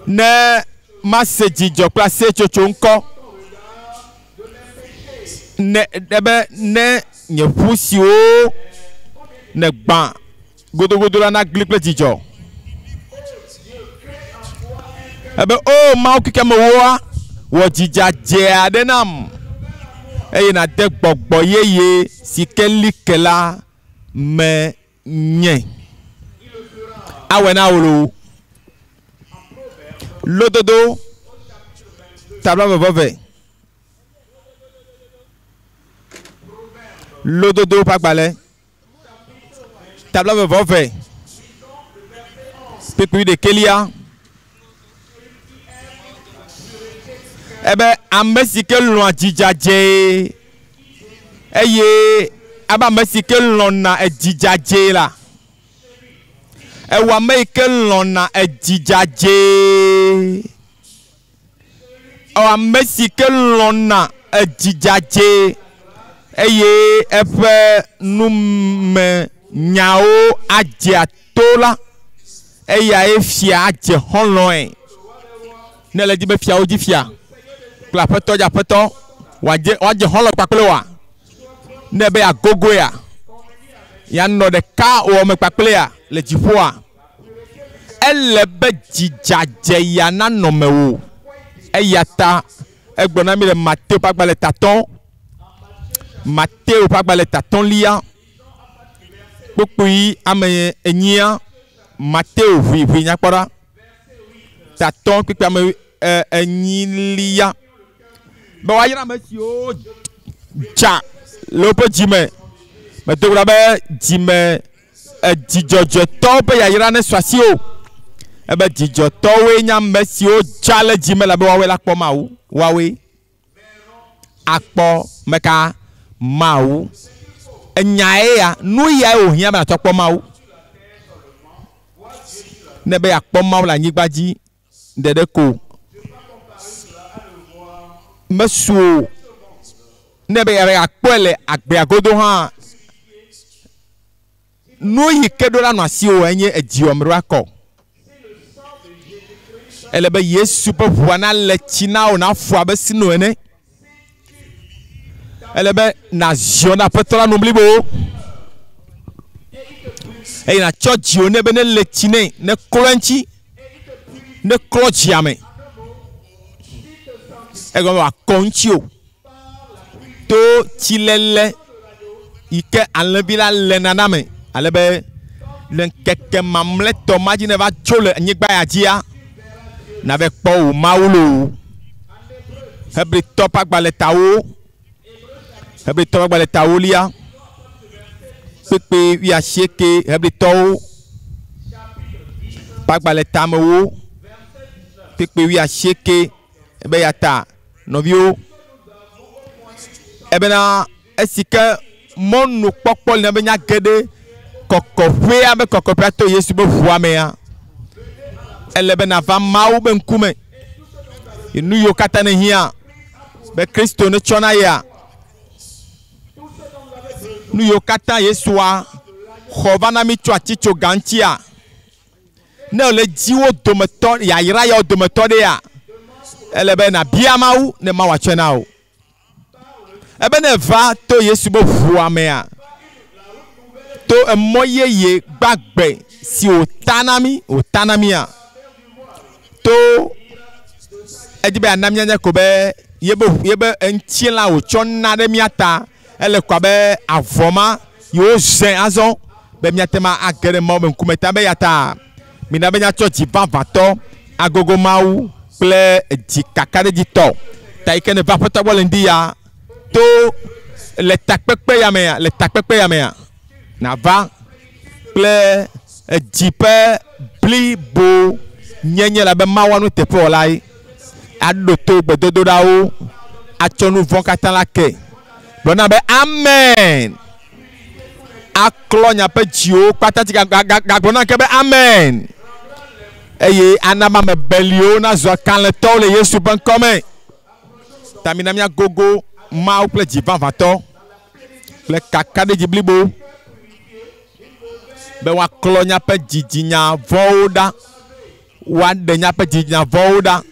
ne mase dzidzɔ kple aseyetsotso ŋkɔ ne ebe ne nye ƒu siwo negbã godogodo la nagli kple dzidzɔ. Ebe o Mawu keke amewoa wɔ dzidzadze aɖe nam eye nade gbɔgbɔ yeye si ke li ke la me nye. Awɔe na wò loo. Lododo tabla veve. Lododo ƒe agbalẽ tabla veve kpukpui ɖekɛlia. Ebe ame si ke lɔ̃a dzidzadze eye abe ame si ke lɔ̃na edzidzadze la, ewɔ ame yi ke lɔ̃na edzidzadze. Ewɔ ame si ke lɔ̃na edzidzadze eye eƒe numenyawo adze ato la, eyae fia adze xɔlɔ̃e. Ne le dzi be fiawo dzi fia kple aƒetɔ dzi aƒetɔ woadze xɔlɔ̃ kpakple woa, ne be agogoea, yanɔ ɖeka wɔme kpakplea le dziƒoa, ele be dzidzadze ya nanɔ mewò. Eya ta egblɔ na mi le Mateo ƒe agbalẽ tatɔ̃, Mateo ƒe agbalẽ tatɔ̃lia, kpukpui ame enyia, Mateo ʋuiʋui nyakpɔ ɖa. Tatɔ̃ kpukpui ame enyilia. Be woayra ame siwo dza le woƒe dzime. Medo gbe ɖa be dzime dzidzɔdzɔtɔwo ƒe yayra nesu asiwò. Ebe dzidzɔtɔwoe nye ame siwo dza le dzime la be woawoe la kpɔ Mawu. Woawoe akpɔ meka Mawu. Enyae ya, nu yae wòhiã be nàtsɔ kpɔ Mawu. Ne be yeakpɔ Mawu le anyigba dzi ɖeɖe ko mesu o. Ne be yeakpɔe le agbea godo hã, nu yi ke ɖo la nɔ asiwò enye edziwɔme ɖo akɔ. Ele be Yesu ƒe ʋua nale tsi na wò nafu abe sino ene. Ele be nàziɔ na Aƒetɔ la nu blibo eye nàtsɔ dziwò nɛ be nele tsi nɛ, neklɔ eŋuti, neklɔ dzia me. Egɔme wòakɔ ŋutiwò to tsilele yi ke alẽvi la lena na me ale be le ŋkeke mamlɛtɔ ma dzi ne va tso le anyigba ya dzia, nave kpɔ wò Mawu loo. Hebritɔ ƒe agbalẽ tawo, Hebritɔ ƒe agbalẽ tawolia, kpekpe wuiasieke Hebritɔwo ƒe agbalẽ tamewo, kpekpe wuiasieke ebe ya ta nɔviwo. Ebena esi ke mɔnukpɔkpɔ li na be míage ɖe kɔkɔƒea be kɔkɔƒea to Yesu be ʋua mea, ele be nava Mawu be ŋkume. Nu yiwo katã nehiã be Kristo netsɔ na yea, nu yiwo katã Yesua xɔ va na mí tso atitsoga ŋutia, ne wòle dzi wo dometɔ yayra yawo dometɔ ɖea, ele be nàbia Mawu ne Mawu atsɔe na wò. Ebe ne va to Yesu be ʋua mea, to emɔ yeye gbagbe si wòta na mí wòta na mía to edzi be yeana míanya ko be yebe yebe ŋutilã wòtsɔ na ɖe mía ta ele ko abe avɔ ma yi wozẽ azɔ be míate ma age ɖe Mawu be ŋkume ta be ya ta mina be míatsɔ dzi vavãtɔ agogo Mawu kple dzi kakaɖedzitɔ ta yi ke ne va aƒetɔ gbɔ le ŋdi ya to le takpekpe ya mea le takpekpe ya mea nava kple edzi ƒe blibo nyenye la be Mawu nuteƒewɔla ye aɖo to gbedodoɖawo atsɔ nu vɔ̃ katã la ke gblɔ na be amen aklɔ nyaƒe dziwo kpata tsi gagblɔ na ke be amen eye ana be ame beliwo nazɔ kalẽtɔwo le Yesu ƒe ŋkɔme ta mina míagogo Mawu kple dzi vavãtɔ kple kakaɖedzi blibo be woaklɔ míaƒe dzidzinya vɔ̃wo ɖa woaɖe míaƒe dzidzinya vɔ̃wo ɖa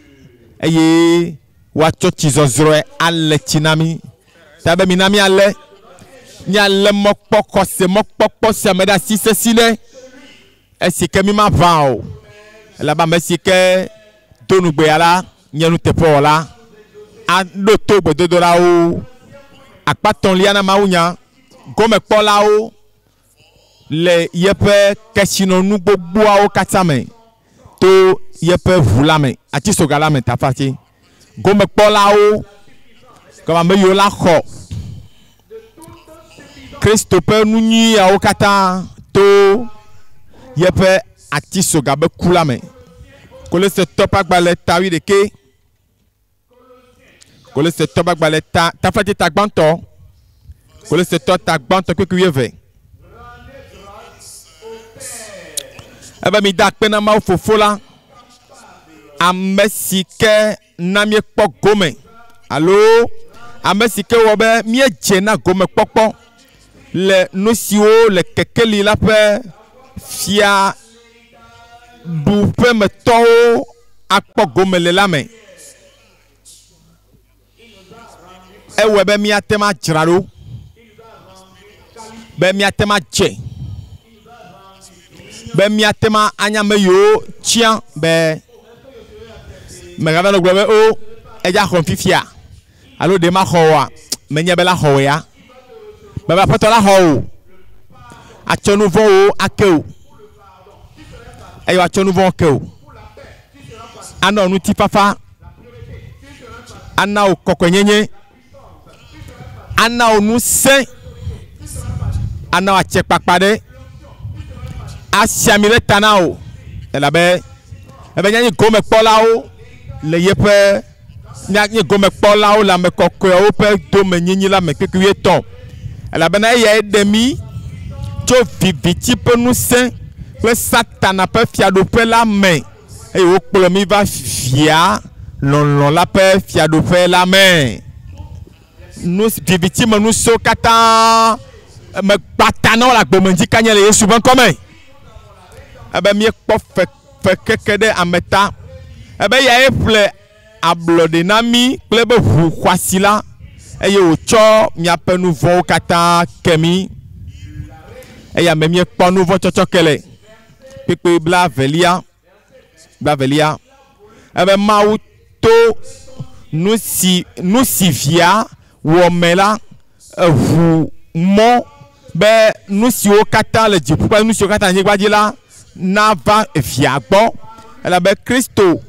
eye woatsɔ tsi zɔzrɔe ale tsi na mí ta be mina míalé míalé mɔkpɔ xɔse mɔkpɔkpɔ sia me ɖe asi sesi ɖe esi ke mi ma ʋã o elabe ame si ke do nugbea la nye nuteƒewɔla aɖo to gbedodoɖawo akpa tɔ̃lia na mawunya gomekpɔlawo le yeƒe kesinɔnu gbogboawo katã me to yeƒe ʋu la me atisoga la me tafatsi gomekpɔlawo kama ame yiwo la xɔ Kristo ƒe nu nyuiawo katã to yeƒe atisoga be ku la me. Kolosetɔ ƒe agbalẽ ta wuiɖekɛ. Kolosetɔ ƒe agbalẽ ta taflatse ta gbãtɔ. Kolosetɔ ta gbãtɔ kpekpe wuieve. Ebe mi da akpe na Mawu fofo la, ame si ke na míekpɔ gome alo ame si ke wɔ be míedze na gomekpɔkpɔ le nu siwo le kekeli la ƒe fiaɖuƒemetɔwo akpɔ gome le la me. Ewɔe be míate ŋu adzra ɖo, be míate ŋu adze, be míate ŋu anya ame yiwo tsia be megava nɔ gblɔ be o edza xɔm fifia alo ɖe maxɔ oa menye be la xɔ wò ya be aƒetɔ la xɔ wò atsɔ nu vɔ̃wo ake wò eye wòatsɔ nu vɔ̃wo ke wò anɔ ŋutifafa ana wò kɔkɔenyenye ana wò ŋusẽ ana wò atsekpakpa ɖe asi ami ɖe ta na wò elabe ebe míanye gomekpɔlawo le yeƒe míanye gomekpɔlawo le ame kɔkɔewo ƒe domenyinyi la me kpekpe wuietɔ̃ elabena eyae ɖe mí tso viviti ƒe ŋusẽ kple Satana ƒe fiaɖuƒe la me eye wokplɔ mí va via lɔlɔ̃ la ƒe fiaɖuƒe la me. Nu viviti me ŋusẽwo katã megbata na wo le agbeme dzi ka nye le Yesu ƒe ŋkɔme. Ebe míekpɔ fe fekeke ɖe ame ta. Ebe eyae ƒle ablɔɖe na mí kple ebe ʋu xɔasi la eye wòtsɔ miaƒe nu vɔ̃wo katã ke mí. Eya me míekpɔ nu vɔ̃ tsɔtsɔ ke le. Kpekpe blavelia blavelia. Ebe Mawu to nu si nu si via wɔ me la eʋu mɔ be nu siwo katã le dziƒo kple nu siwo katã le anyigba dzi la nava via gbɔ elabe Kristo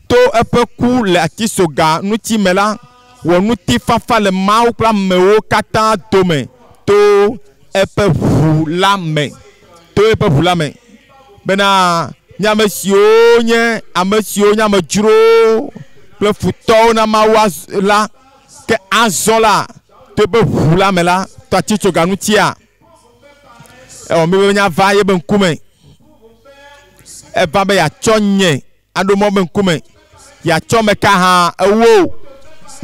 to eƒe ku le atisoga ŋuti me la wɔ ŋutifafa le Mawu kple amewo katã dome to eƒe ʋu la me to eƒe ʋu la me bena nye ame siwo nye ame siwo nye amedzrowo kple futɔwo na Mawu la ke azɔ la to eƒe ʋu la me la to atitsoga ŋutia ewɔ mi be míava yebe ŋkume eva be yeatsɔ nye aɖo mɔ be ŋkume yeatsɔ me ka hã ewo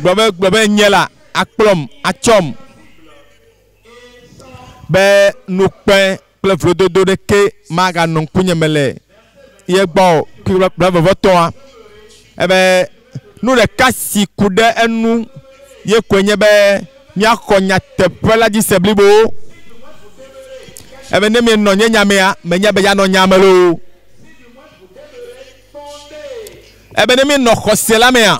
gblɔ be nye la akplɔm atsɔm be nukpe kple vlododo ɖeke maganɔ ŋkunye me le ye gbɔ kple vevɔtɔa ebe nu ɖeka si ku ɖe enu ye koe nye be míaxɔ nyateƒe la dzi se blibo. Ebe ne mienɔ nye nya mea, menya be yeanɔ nya me loo. Ebe ne mienɔ xɔse la mea,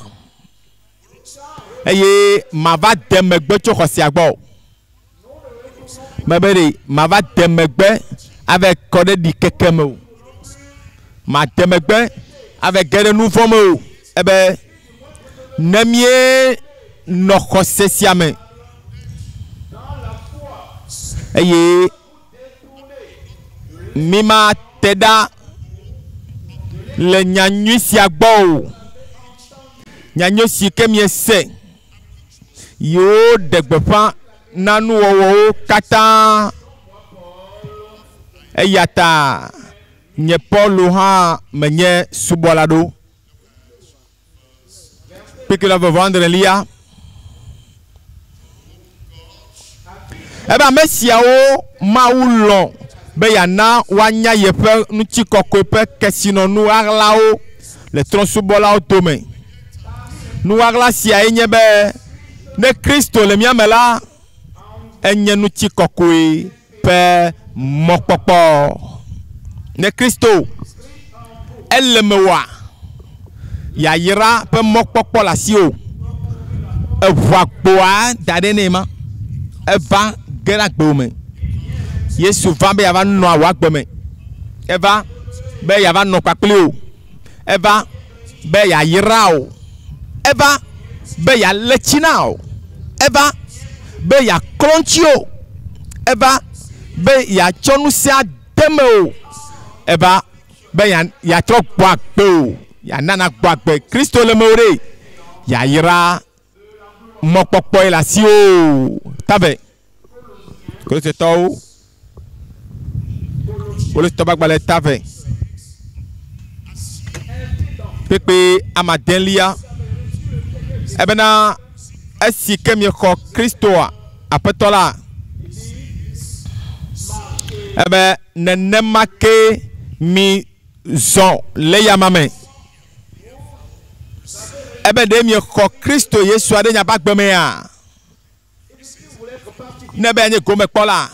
eye mava de megbe tso xɔsea gbɔ o. Mebe ɖe mava de megbe ava kɔ ɖe ɖikeke me o. Made megbe ava ge ɖe nu vɔ̃ me o. Ebe ne míenɔ xɔse sia me eye mímate ɖa le nyanyui sia gbɔ o. Nyanyui si ke miese yewo ɖe gbeƒã na nuwɔwɔwo katã. Eya ta nye Pɔlu hã menye subɔla ɖo. Kpekpe la vɔvɔ adrelia. Ebe ame siawo Mawu lɔ̃ be yeana woanya yeƒe ŋutikɔkɔe ƒe kesinɔnu ɣaɣlawo le trɔ̃subɔlawo dome. Nu ɣaɣla siae nye be ne Kristo le mía me la, enye ŋutikɔkɔe ƒe mɔkpɔkpɔ. Ne Kristo ele mewòa, yayra ƒe mɔkpɔkpɔ le asiwò. Eʋu agboa da ɖe nɛ ma. Eva ge ɖe agbewò me. Yesu va be yeava nɔ wò agbe me. Eva be yeava nɔ kpakpli wò. Eva be yeayra wò. Eva be yealé tsi na wò. Eva be yeaklɔ ŋuti wò. Eva be yeatsɔ ŋusẽ ade mewò. Eva be yeatrɔ gbɔ agbe wò. Yeana nàgbɔ agbe. Kristo le mewò ɖe. Yayra mɔkpɔkpɔe le asiwò. Tave. Kolositɔwo. Kolositɔwo ƒe agbalẽ tave. Kpekpe amadelia. Ebena esi ke miexɔ Kristoa Aƒetɔ la, ebe nenema ke mi zɔ le yama me. Ebe ɖe miexɔ Kristo Yesua ɖe miaƒe agbe mea? Ne be nye gomekpɔla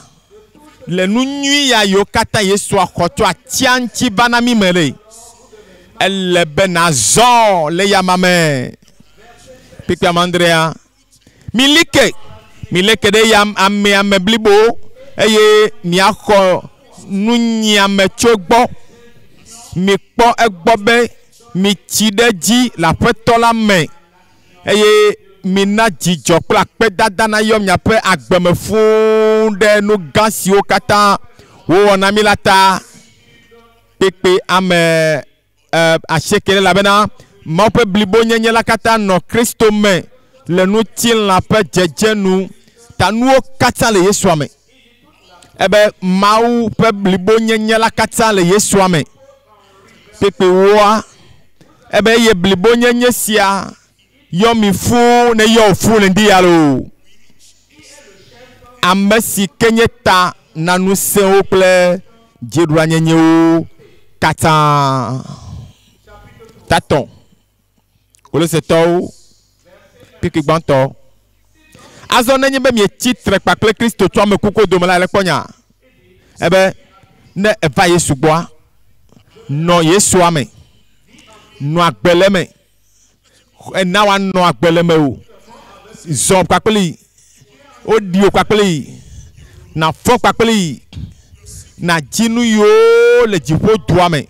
le nu nyui ya yiwo katã Yesua xɔ tso atia ŋuti va na mí me ɖe, ele be nazɔ le yama me. Kpekpe amandrea, mi like, mi like ɖe ya amea me blibo eye miaxɔ nunyiame tso egbɔ. Mikpɔ egbɔ be mitsi ɖe dzi le Aƒetɔ la me eye mina dzidzɔ kple akpedada nayɔ miaƒe agbeme fũu ɖe nu gã siwo katã wowɔ na mi la ta. Kpekpe ame asieke elabena Mawu ƒe blibonyenye la katã nɔ Kristo me le ŋutilã ƒe dzedze nu. Ta nuwo katã le Yesua me. Ebe Mawu ƒe blibonyenye la katã le Yesua me. Kpekpe woa, ebe eye blibonyenye sia yɔ mi fũu ne yɔ wò fũu le ŋdi ya loo. Ame si ke nye ta na ŋusẽwo kple dziɖulanyenyewo katã. Tatɔ Kolosetɔwo kpekpe gbãtɔ. Azɔ nenye be mietsi tre kpakple Kristo tso ame kukuwo dome la, ele kpɔ nya. Ebe ne eva Yesu gbɔa, nɔ Yesua me, nɔ agbe le eme. Ena woanɔ agbe le mewò. Zɔ kpakpli, woɖi wò kpakpli, nàfɔ kpakpli, nàdzi nu yiwo le dziƒo dua me.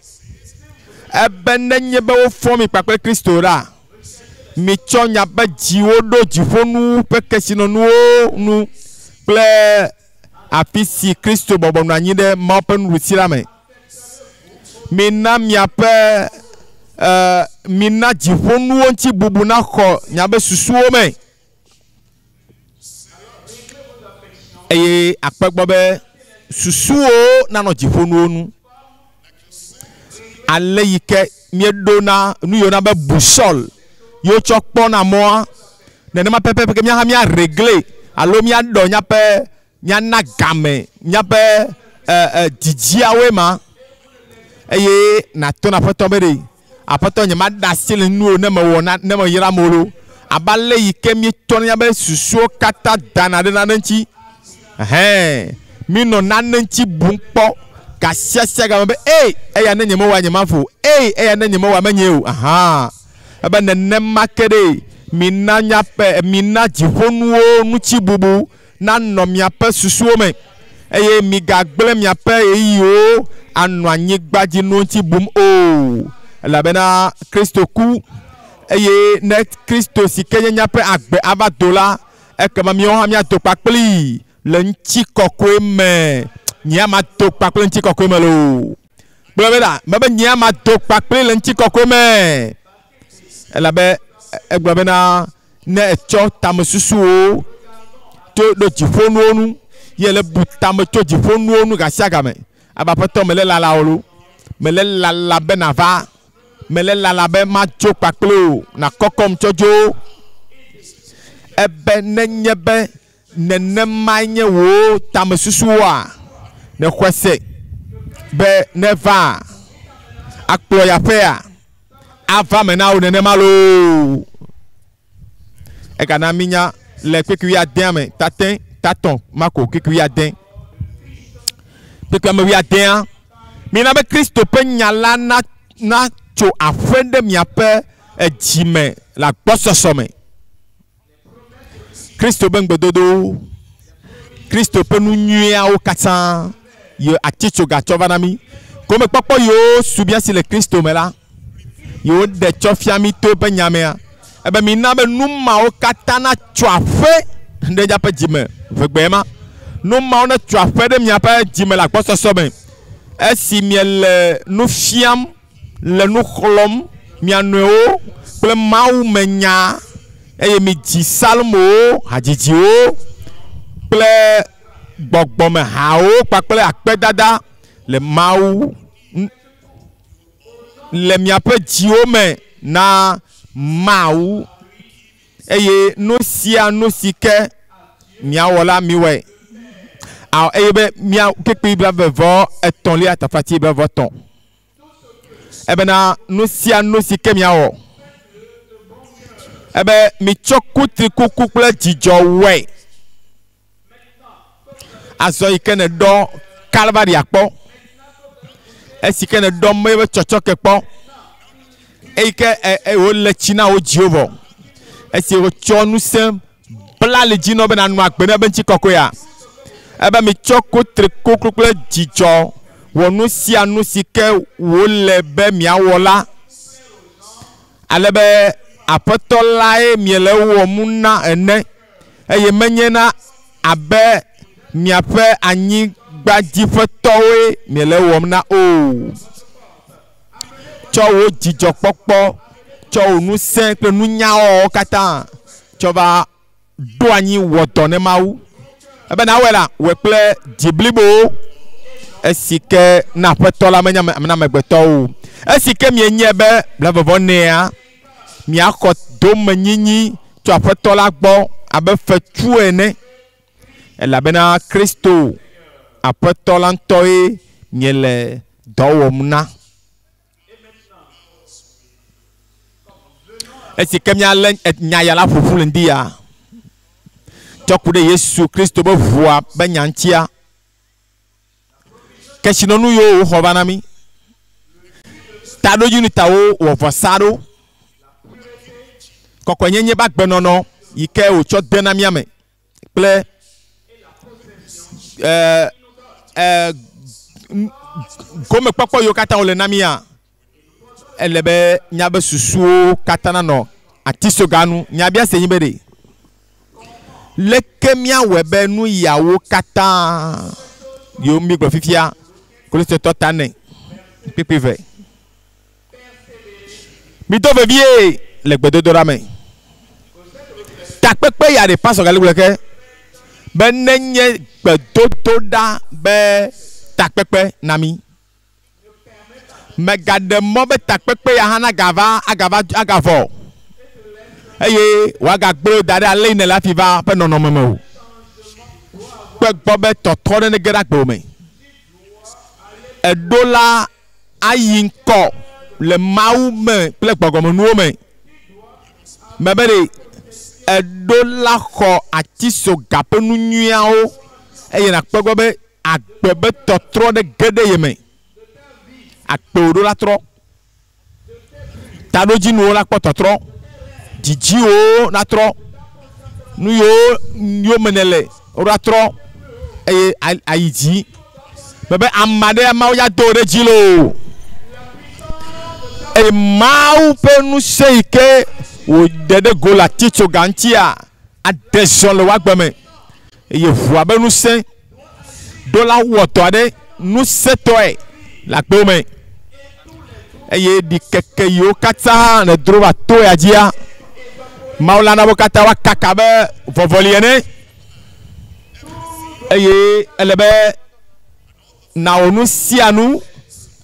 Ebe nenye be wofɔ mi kpakple Kristo ɖa, mitsɔ miaƒe dziwo ɖo dziƒonuwo ƒe kesinɔnuwo nu kple afi si Kristo bɔbɔ nɔ anyi ɖe Mawu ƒe nuɖusi la me. Mina miaƒe mina dziƒonuwo ŋuti bubu naxɔ miaƒe susuwo me. Eye akpe gbɔ be susuwo nanɔ dziƒonuwo nu. Ale yi ke míeɖona nu yiwo na be busɔl yi wotsɔ kpɔna mɔa, nenema pɛpɛpɛ ke míaha mía regle alo míaɖɔ míaƒe míana game míaƒe didiawoe ma. Eye nàto na Aƒetɔ be ɖe, Aƒetɔ nye maɖe asi le nuwò ne mewɔ na ne meyra amewo loo. Abe ale yi ke míetsɔ míaƒe susuwo katã dana ɖe nane ŋuti. Ɛhɛn. Minɔ nane ŋuti bum kpɔ gasiasia game be ei eya ne nye mewɔa nye mavo ei eya ne nye mewɔa menye o aha ebe nenema ke ɖe mina miaƒe mina dziƒonuwo ŋuti bubu nanɔ miaƒe susuwo me eye migagblẽ miaƒe ɣeyiɣiwo anɔ anyigba dzi nuwo ŋuti bum o elabena Kristo ku eye ne Kristo si ke nye míaƒe agbe ava do la ekema míawo hã míado kpakplii le ŋutikɔkɔe me. Nye ma do kpakple ŋutikɔkɔe me loo. Gblɔ be ɖa, mebe nye ma do kpakple le ŋutikɔkɔe me. Elabe egblɔ bena ne etsɔ tamesusuwo tso ɖo dziƒonuwo nu ye le bu tame tso dziƒonuwo nu gasiagame. Abe aƒetɔ mele lala o lo. Mele lala be nava. Mele lala be matso kpakple o. Nakɔkɔm tsɔ dzo. Ebe nenye be nenemae nye wò tamesusuwoa, nexɔe se be neva akplɔ yaƒea ava me na wò nenema loo. Egana mínya le kpekpe wuiadea me tate tatɔ̃ mako kpekpe wuiade. Kpekpe ame wuiadea mina be Kristo ƒe nya la na natso aƒe ɖe miaƒe dzime le agbɔsɔsɔ me. Kristo ƒe ŋugbedodowo, Kristo ƒe nu nyuiawo katã ye atitsoga tsɔ va na mí. Gomekpɔkpɔ yiwo su mía si le Kristo me la, yiwo ɖe tsɔ fia mí to eƒe nya mea, ebe mina be nu mawo katã natso aƒe ɖe míaƒe dzime ʋegbee ma. Nu mawo netso aƒe ɖe miaƒe dzime le agbɔsɔsɔ me. Esi miele nu fiam le nu xlɔ̃m mia nɔewo kple Mawu me nya eye midzi psalmowo, hadzidziwo kple gbɔgbɔmehawo kpakple akpedada le Mawu le miaƒe dziwo me na Mawu eye nu sia nu si ke miawɔ la miwɔe. Awɔ eye be mia kpekpe blaeve vɔ etɔ̃lia taflatse blaeve vɔ etɔ̃. Ebena nu sia nu si ke miawɔ ebe mitsɔ kutrikuku kple dzidzɔ wɔe. Azɔ yi ke nèɖɔ Kalvaria kpɔ, esi ke nèɖɔ me ƒe tsɔtsɔke kpɔ, eyi ke wòle tsi na wò dziwo vɔ, esi wòtsɔ ŋusẽ bla li dzi nɔ be nànɔ agbe na eƒe ŋutikɔkɔea, ebe mitsɔ kutrikuku kple dzidzɔ wɔ nu sia nu si ke wòle be miawɔ la, ale be Aƒetɔ lae miele ewɔm na ene, eye menye na abe miaƒe anyigbadziƒetɔwoe miele ewɔm na o. Tsɔ wò dzidzɔkpɔkpɔ, tsɔ wò ŋusẽ kple nunyawɔwɔwo katã tsɔ va ɖo anyi wɔ dɔ ne Mawu. Ebe nawɔe la, wɔe kple dzi blibo esi ke na Aƒetɔ la menye na amegbetɔwo o. Esi ke mienyae be blaeve nɛa, miaxɔ domenyinyi tso Aƒetɔ la gbɔ abe fetu ene. Elabena Kristo Aƒetɔ la ŋutɔe miele dɔ wɔm na. Esi ke míalé nya ya la ƒoƒu le ŋdi ya, tsɔ ku ɖe Yesu Kristo be ʋua be nya ŋutia, kesinɔnu yiwo wòxɔ va na mí, taɖodzinu ta wowɔ vɔsa ɖo, kɔkɔenyenye be agbenɔnɔ yi ke wòtsɔ de na mía me kple gomekpɔkpɔ yiwo katã wòle na mía, ele be míaƒe susuwo katã nanɔ atisoga nu. Nyabiase nyi be ɖe, leke míawɔe be nu yawo katã yiwo mígblɔ fifia, Kristotɔ ta nɛ kpekpe ve. Mido vevie le gbedodoɖa me. Takpekpe ya ɖe pastor gali gblɔ ke be nenye gbedodoɖa be takpekpe na mí. Mègaɖe mɔ be takpekpe ya hã nagava agava agavɔ eye wòagagblẽ wò da ɖe ale yi nèle hafi va ƒe nɔnɔme me o. Kpe gbɔ be tɔtrɔ ɖe nege ɖe agbewò me. Èɖo la ayi ŋkɔ le Mawu me kple gbɔgbɔmenuwo me. Mebe ɖe èɖo la xɔ atisoga ƒe nu nyuiawo eye nàkpɔ egbɔ be. Agbe be tɔtrɔ ɖe ge ɖe ye me. Akpewo ɖo la trɔ. Taɖodzinuwo la kpɔ tɔtrɔ. Dzidziwo la trɔ. Nu yiwo yome nèle wo la trɔ eye ayi dzi. Mebe ame aɖe Mawu ya do ɖe dzi loo. Eye Mawu ƒe ŋusẽ yi ke wòɖe ɖe go le atitsoga ŋutia aɖe zɔ le wò agbe me. Eye ʋua be ŋusẽ ɖo la wɔ dɔ aɖe ŋusẽtɔe le agbewo me. Eye ɖikeke yiwo katã le dro va to ya dzia, Mawu la na wo katã woakaka be vɔvɔli ene. Eye ele be nawɔ nu sia nu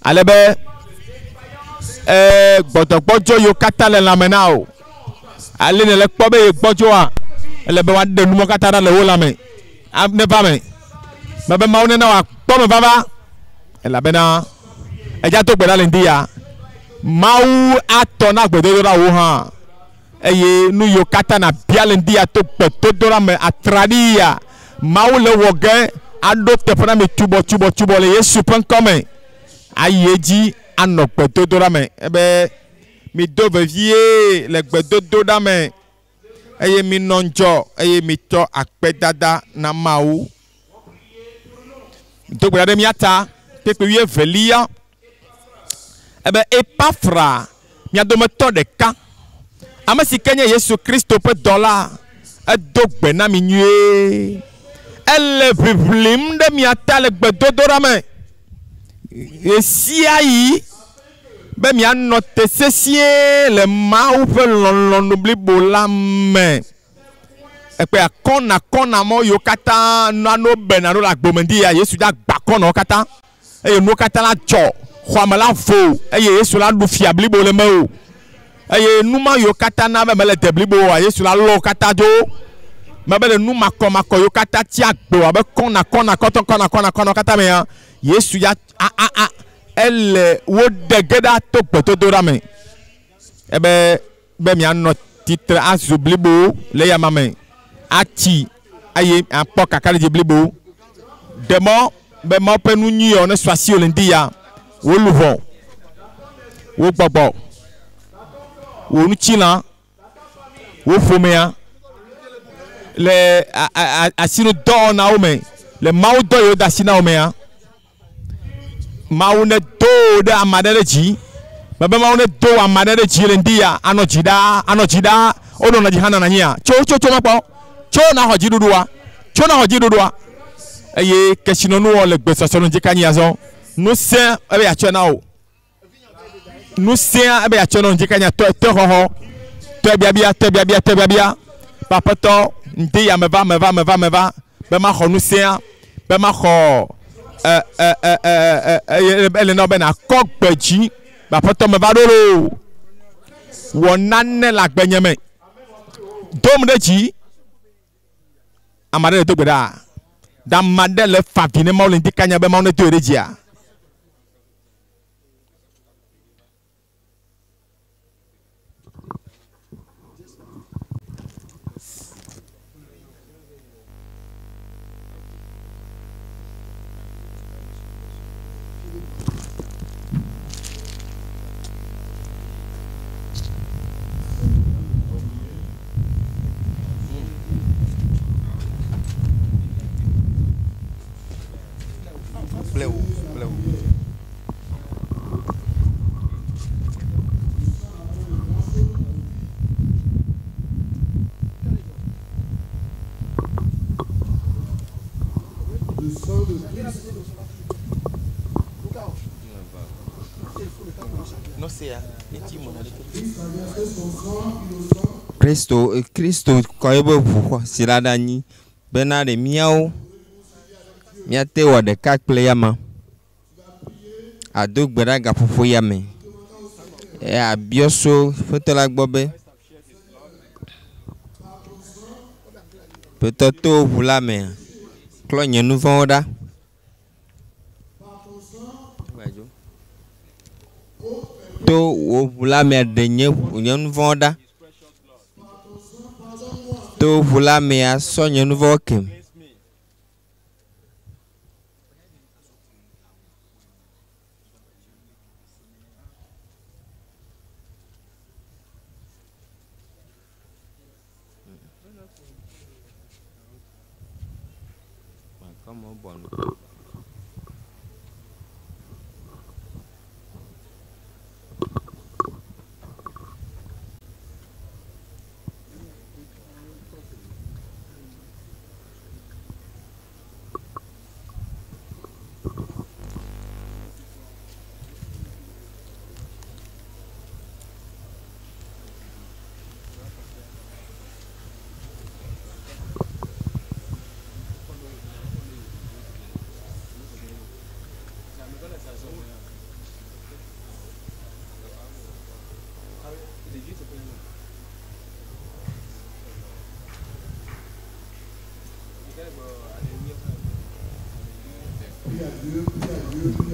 ale be gbɔdɔgbɔdzɔ yiwo katã le lãme na wò ale nèle kpɔ be yegbɔdzɔa, ele be woaɖe numɔ katã ɖa le wò lãme. Neva me. Mebe Mawu nena wòakpɔ me vava elabena edza do gbe ɖa le ŋdi ya. Mawu atɔ na gbedodoɖa wò hã eye nu yiwo katã nàbia le ŋdi ya to gbedodoɖa me atraɖii ya Mawu le wɔ ge aɖo teƒe na mi tubɔtubɔtubɔ le Yesu ƒe ŋkɔ me. Ayi edzi anɔ gbedodoɖa me ebe mido vevie le gbedodoɖa me eye minɔ ŋdzɔ eye mitɔ akpedada na Mawu. Do gbe ɖa ɖe mía ta kpekpe wuievelia ebe Epafra mia dometɔ ɖeka ame si ke nye Yesu Kristo ƒe dɔla edo gbe na mi nyuie. Ele ʋiʋlim ɖe mia ta le gbedodoɖa me ɣesiaɣi be mianɔ te sesĩe le Mawu ƒe lɔlɔ̃nu blibo la me. Ekpe akɔna kɔna mɔ yiwo katã nano bena ɖo le agbome ŋdi ya Yesu dza gba kɔnɔ wo katã eye nuwo katã la dzɔ xɔame la vo eye Yesu la ɖu fia blibo le mewò. Eye nu ma yiwo katã na be mele de blibo oa, Yesu la lɔ wo katã dzo. Mebe le nu makɔmakɔ yiwo katã tsi agbe abe kɔna kɔna kɔtɔ kɔna kɔna kɔna katã mea, Yesu ya a a a ele wo ɖe ge ɖa to gbedodoɖa me. Ebe be mianɔ tsitre azu blibo le eyama me, atsi eye akpɔ kakaɖedzi blibo. Ɖe mɔ be Mawu ƒe nu nyuiwo nesu asiwò le ŋdi ya, wò luʋɔ, wò gbɔgbɔ, wò ŋutilã, wò ƒomea le asinudɔwɔnawo me, le Mawu dɔ yi wode asi na wò mea. Mawu nedo wò ɖe ame aɖe ɖe dzi. Mebe Mawu nedo wò ame aɖe ɖe dzi le ŋdi ya, anɔ dzi ɖaa, anɔ dzi ɖaa. Wonɔna dzi hã nɔna anyia? Tso, tso, tso makpɔ. Tso naxɔ dziɖuɖua. Tso naxɔ dziɖuɖua. Eye kesinɔnuwɔ le gbesɔsɔ nu dzi ka nyi azɔ. Ŋusẽ ebe yeatsɔe na wò. Ŋusẽa ebe yeatsɔe na wò ŋdi ka nya tɔ tɔ xɔxɔ. Tɔe biabia, tɔe biabia, tɔe biabia. Be aƒetɔ ŋdi ya meva, meva, meva, meva be maxɔ ŋusẽa, be maxɔ e e e e e e ele na wò be nakɔ gbe dzi. Be aƒetɔ meva ɖo loo. Wɔ nane le agbenye me. Dom ɖe dzi. Ame aɖe le do gbe ɖa. Ɖe ame aɖe le fa vi ne Mawu le ŋdi kanya be Mawu nedo ye ɖe dzia? Kristo Kristo kɔ eƒe ʋu xɔasi la ɖe anyi bena ɖe míawo míate wɔ ɖeka kple eyama. Ado gbe ɖa gaƒoƒo ya me eye abiɔ so Ƒetɔ la gbɔ be, Ƒetɔ to wò ʋu la mea, klɔ nye nu vɔ̃wo ɖa. To wò ʋu la mea, ɖe nye nye nu vɔ̃wo ɖa. To wò ʋu la mea, sɔ nye nu vɔ̃wo kem.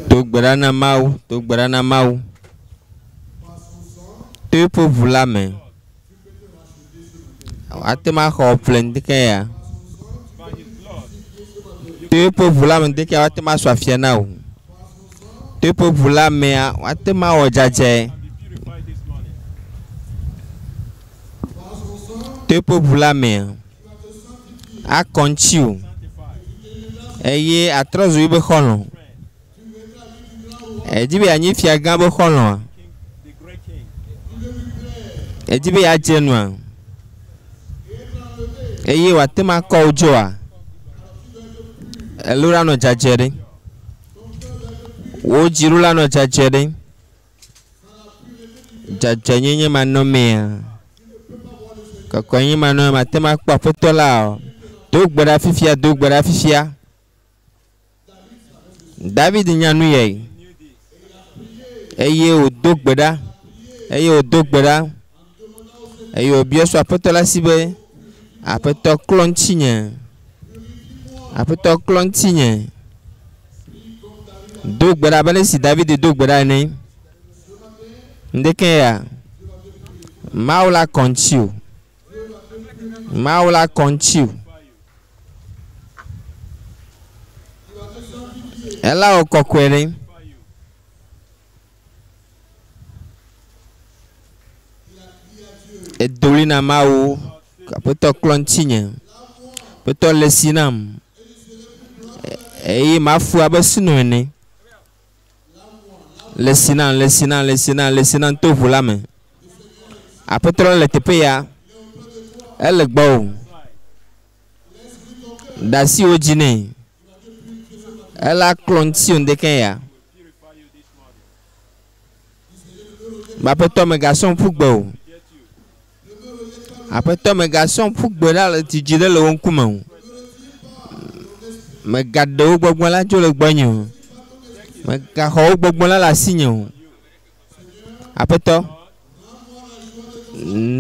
Do gbe ɖa na Mawu, do gbe ɖa na Mawu. To eƒe ʋu la me. Ate ŋu axɔ ƒle ŋdeke ya. To eƒe ʋu la me ŋdeke ya woate ŋu asu afia na wò. To eƒe ʋu la mea woate ŋu awɔ dzadzɛ. To eƒe ʋu la mea akɔ ŋuti wò eye atrɔ zu eƒe xɔlɔ̃. Edzi be yeanyi fiagã be xɔlɔ̃a? Edzi be yeadze nua? Eye wòate ŋu akɔ wò dzoa? Elo la nɔ dzadzɛ ɖe. Wò dziɖula la nɔ dzadzɛ ɖe. Dzadzɛnyenye manɔmea, kɔkɔenyenye manɔmea, mate ŋu akpɔ aƒetɔ la o. Do gbe ɖa fifia, do gbe ɖa fifia. David nya nu yɛ eye wòdo gbe ɖa eye wòdo gbe ɖa eye wòbiɔ so aƒetɔ la si be aƒetɔ klɔ ŋutinye aƒetɔ klɔ ŋutinye do gbe ɖa abe ale si David do gbe ɖa ene ŋdeke ya Mawu la kɔ ŋuti o Mawu la kɔ ŋuti o Ela wɔ kɔkɔe ɖe. Edo ɣli na Mawu, Aƒetɔ klɔ ŋutinye. Aƒetɔ le si nam eye mafu abe sno ene. Le si nam, le si nam, le si nam, le si nam to ʋu la me. Aƒetɔ la le teƒe ya. Ele gbɔwò. Ɖe asiwò dzi nɛ. Ela klɔ ŋutiwò ŋdeke ya. Aƒetɔ megasɔm ƒu gbe o. Aƒetɔ megasɔm ƒu gbe ɖa le didi ɖe le wò ŋkume o. Megaɖe wò gbɔgbɔ la dzo le gbɔnye o. Megaxɔ wò gbɔgbɔ la le asinye o. Aƒetɔ,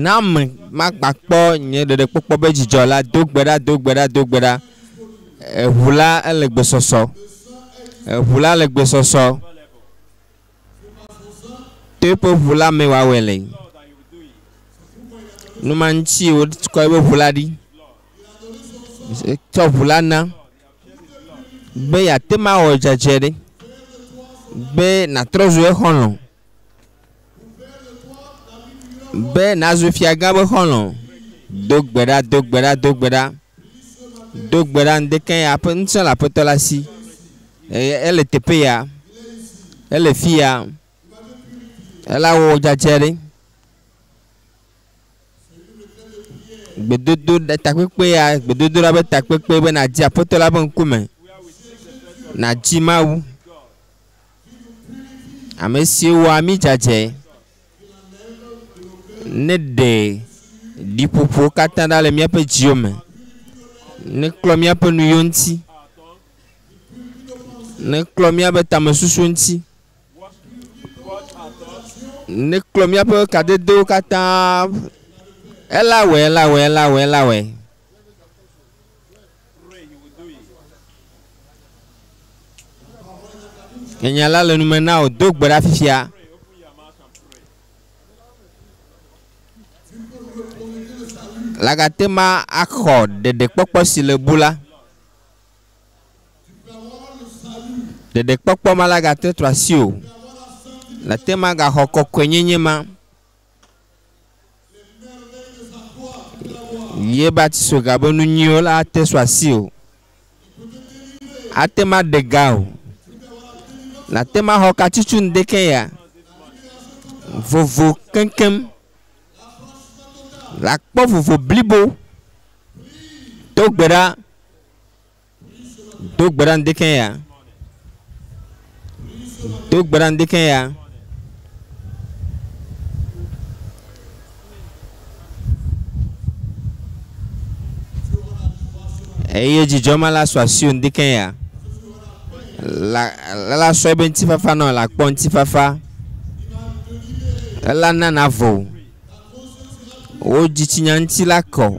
na me magbakpɔ nye ɖeɖekpɔkpɔ be dzidzɔ la. Do gbe ɖa, do gbe ɖa, do gbe ɖa. Eʋu la ele gbesɔsɔ. Eʋu la le gbesɔsɔ. To eƒe ʋu la me wòawɔe le. Nu ma ŋuti wokɔ eƒe ʋu la ɖi. Tsɔ ʋu la na be yeate ŋu awɔ dzadzɛ ɖe. Be nàtrɔ zu exɔlɔ̃. Be nàzu fiagã be xɔlɔ̃. Do gbe ɖa, do gbe ɖa, do gbe ɖa. Do gbe ɖa ŋdeke ya aƒe ŋusẽ le aƒetɔ la si. Eye ele teƒe ya. Ele fi ya. Ela wɔ dzadzɛ ɖe. Gbedodo ɖe takpekpe ya gbedodoɖa be takpekpe be nàdzi aƒetɔ la ƒe ŋkume. Nàdzi Mawu. Ame siwo wɔa mí dzadzɛ. Ne ɖe ɖiƒoƒo katã ɖa le míaƒe dziwo me. Ne klɔ míaƒe nuyiwo ŋuti. Ne klɔ míaƒe tamesusu ŋuti. Ne klɔ míaƒe kadodowo katã. Ela wɔe, ela wɔe, ela wɔe, ela wɔe. Enya la le nume na wò. Do gbe ɖa fifia. Lagate ma axɔ ɖeɖekpɔkpɔ si le bu la. Ɖeɖekpɔkpɔ ma lagate trɔ asi o. Late ma gaxɔ kɔkɔenyenye ma. Ye be atisoga be nu nyuiwo la ate su asi o. Ate ma ɖe ga o. Nate ma xɔ katsutsu ŋdeke ya. Vovo keŋkeŋ. La kpɔ vovo blibo. Do gbe ɖa. Do gbe ɖa ŋdeke ya. Do gbe ɖa ŋdeke ya. Eye dzidzɔ ma la su asiwò ŋdeke ya. La la sɔ ebe ŋutifafa nɔ la kpɔ ŋutifafa. Ela na navo. Wò dzitsinya ŋuti la kɔ.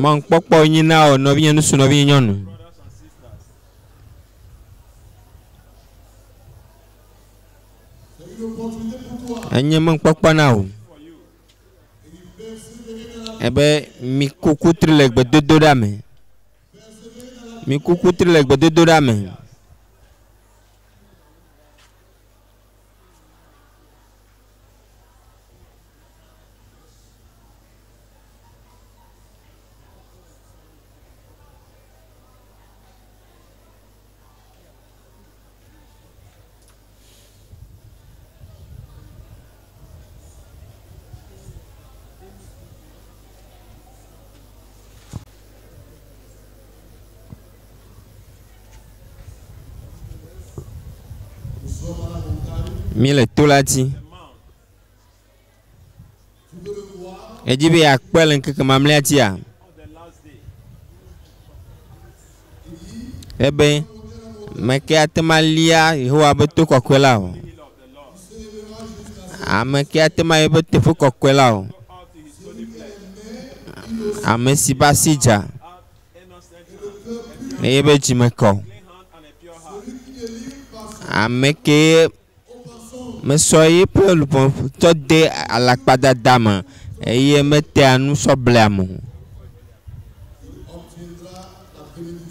Mɔnukpɔkpɔ nyi na wò nɔvinye ŋutsu nɔvinye nyɔnu. Enye mɔnukpɔkpɔ na wò. Ebe miku kutri le gbedodoɖa me. Miku kutri le gbedodoɖa me. Míele to la dzi. Edzi be yeakpɔe le ŋkeke mamlɛa dzia? Ebe meke ate ŋu alia Yehowa ƒe to kɔkɔe la o. Ame ke ate ŋu ayi eƒe teƒe kɔkɔe la o. Ame si ƒe asi dza eye eƒe dzime kɔ. Ame ke mesɔ eƒe luʋɔ tsɔ de alakpadada me eye metea nu sɔ blea ame o.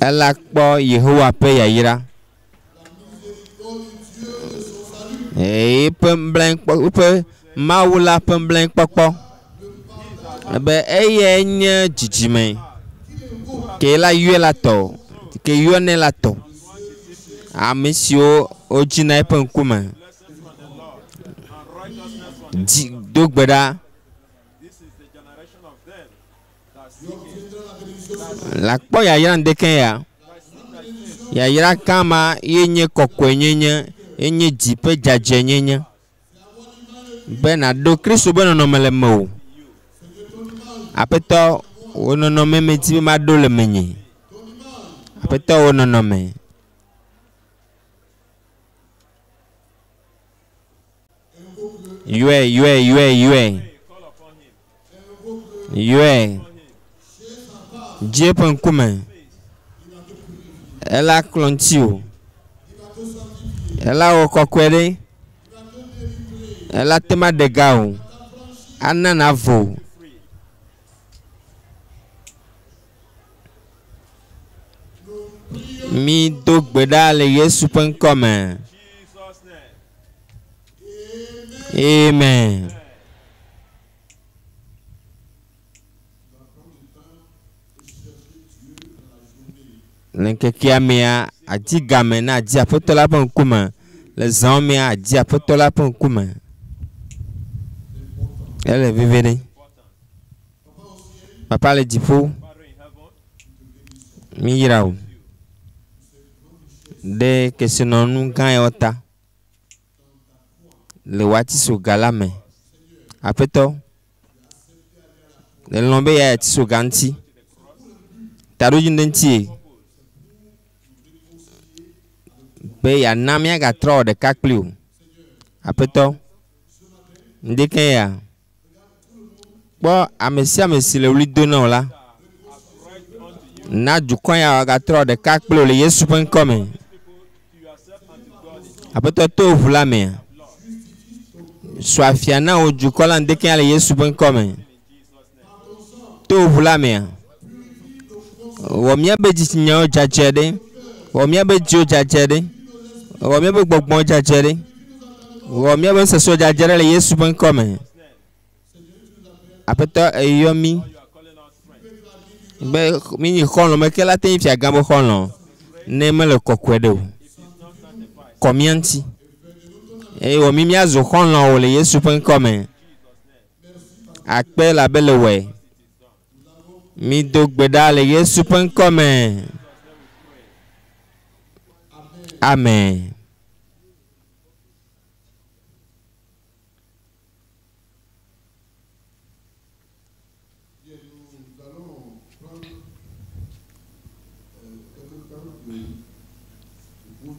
Ela kpɔ Yehowa ƒe yayra. Eƒe nublanuikpɔ eƒe Mawu la ƒe nublanuikpɔkpɔ ebe eyae nye dzidzime ke la yɔe la tɔ ke yɔnɛ la tɔ. Ame siwo wodzina eƒe ŋkume. Dzi do gbe ɖa. Le akpɔ yayra ŋdeke ya. Yayra gã ma ye nye kɔkɔenyenye, ye nye dzi ƒe dzadzɛnyenye. Be nàɖo Kristo ƒe nɔnɔme le mewò. Aƒetɔ, wò nɔnɔme medi be maɖo le menye. Aƒetɔ, wò nɔnɔme. Yɔe, yɔe, yɔe, yɔe. Yɔe. Dzi eƒe ŋkume. Ela klɔ ŋutiwò. Ela wɔ kɔkɔe ɖe. Ela te ma ɖe ga o. Ana navo. Mi do gbe ɖa le Yesu ƒe ŋkɔ me. Amen. Le ŋkekea mea, àdi game ne àdi Aƒetɔ la ƒe ŋkume. Le zãwo mea, àdi Aƒetɔ la ƒe ŋkume. Ele veve ɖe. Papa le dziƒo, míyra wò ɖe kesinɔnu gã yawo ta le wò atisoga la me. Aƒetɔ, èlɔ̃ be yeayi atisoga ŋuti. Taɖodzinu ɖe ŋutie be yeana míagatrɔ awɔ ɖeka kpli wò. Aƒetɔ, ŋdekɛ ya. Kpɔ ame sia ame si le ɣli dom na wò la. Na dukɔ ya wòagatrɔ ɖeka kple wò le Yesu ƒe ŋkɔ me. Aƒetɔ to ʋu la mea. Su afia na wò dukɔ la ŋdekea le Yesu ƒe ŋkɔ me. To ʋu la mea. Wɔ míaƒe dzitsinyawo dzadzɛ ɖe. Wɔ míaƒe dziwo dzadzɛ ɖe. Wɔ míaƒe gbɔgbɔwo dzadzɛ ɖe. Wɔ míaƒe nusɔsrɔ̃ dzadzra le Yesu ƒe ŋkɔ me. Aƒetɔ eyɔ mí be mí nyi xɔlɔ̃ me ke la te nyi fiagã be xɔlɔ̃ ne mele kɔkɔe ɖe o. Kɔ mía ŋuti eye wɔ mí míazu xɔlɔ̃wo le Yesu ƒe ŋkɔ me. Akpe labe le wɔe. Mi do gbe ɖa le Yesu ƒe ŋkɔ me. Amen. Bien, nous allons prendre quelques temps de pause pour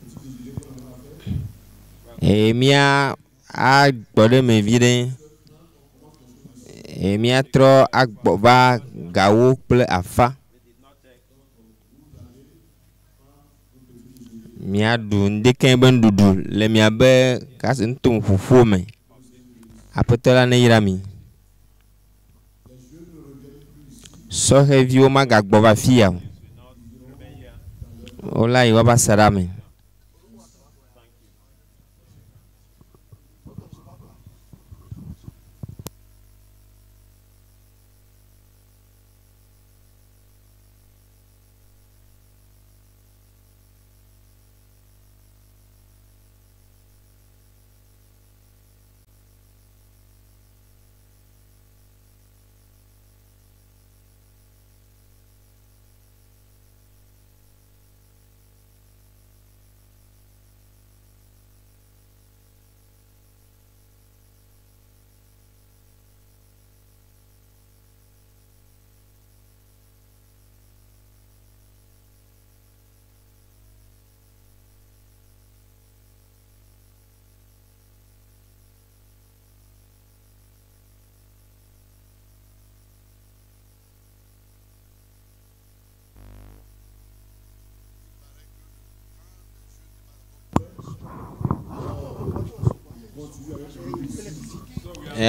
petit déjeuner qu'on a fait. Eye mía agbɔ ɖe me vi ɖe. Eye míatrɔ agbɔ va gawo kple afa. Míaɖu ŋdekɛ be nuɖuɖu le miabe kasi nutom ƒoƒo me. Aƒetɔ la neyra mi. Sɔhɛviwo magagbɔ va afi ya o. Wola yi woƒe asaɖa me.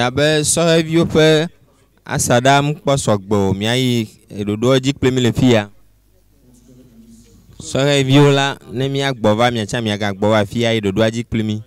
Abe sɔhɛviwo ƒe asaɖa ŋkpɔ sɔgbɔ o míayi ɖoɖoa dzi kple mi le fi ya. Sɔhɛviwo la ne míagbɔ va miatsa miagagbɔ va afi ya yi ɖoɖoa dzi kple mi.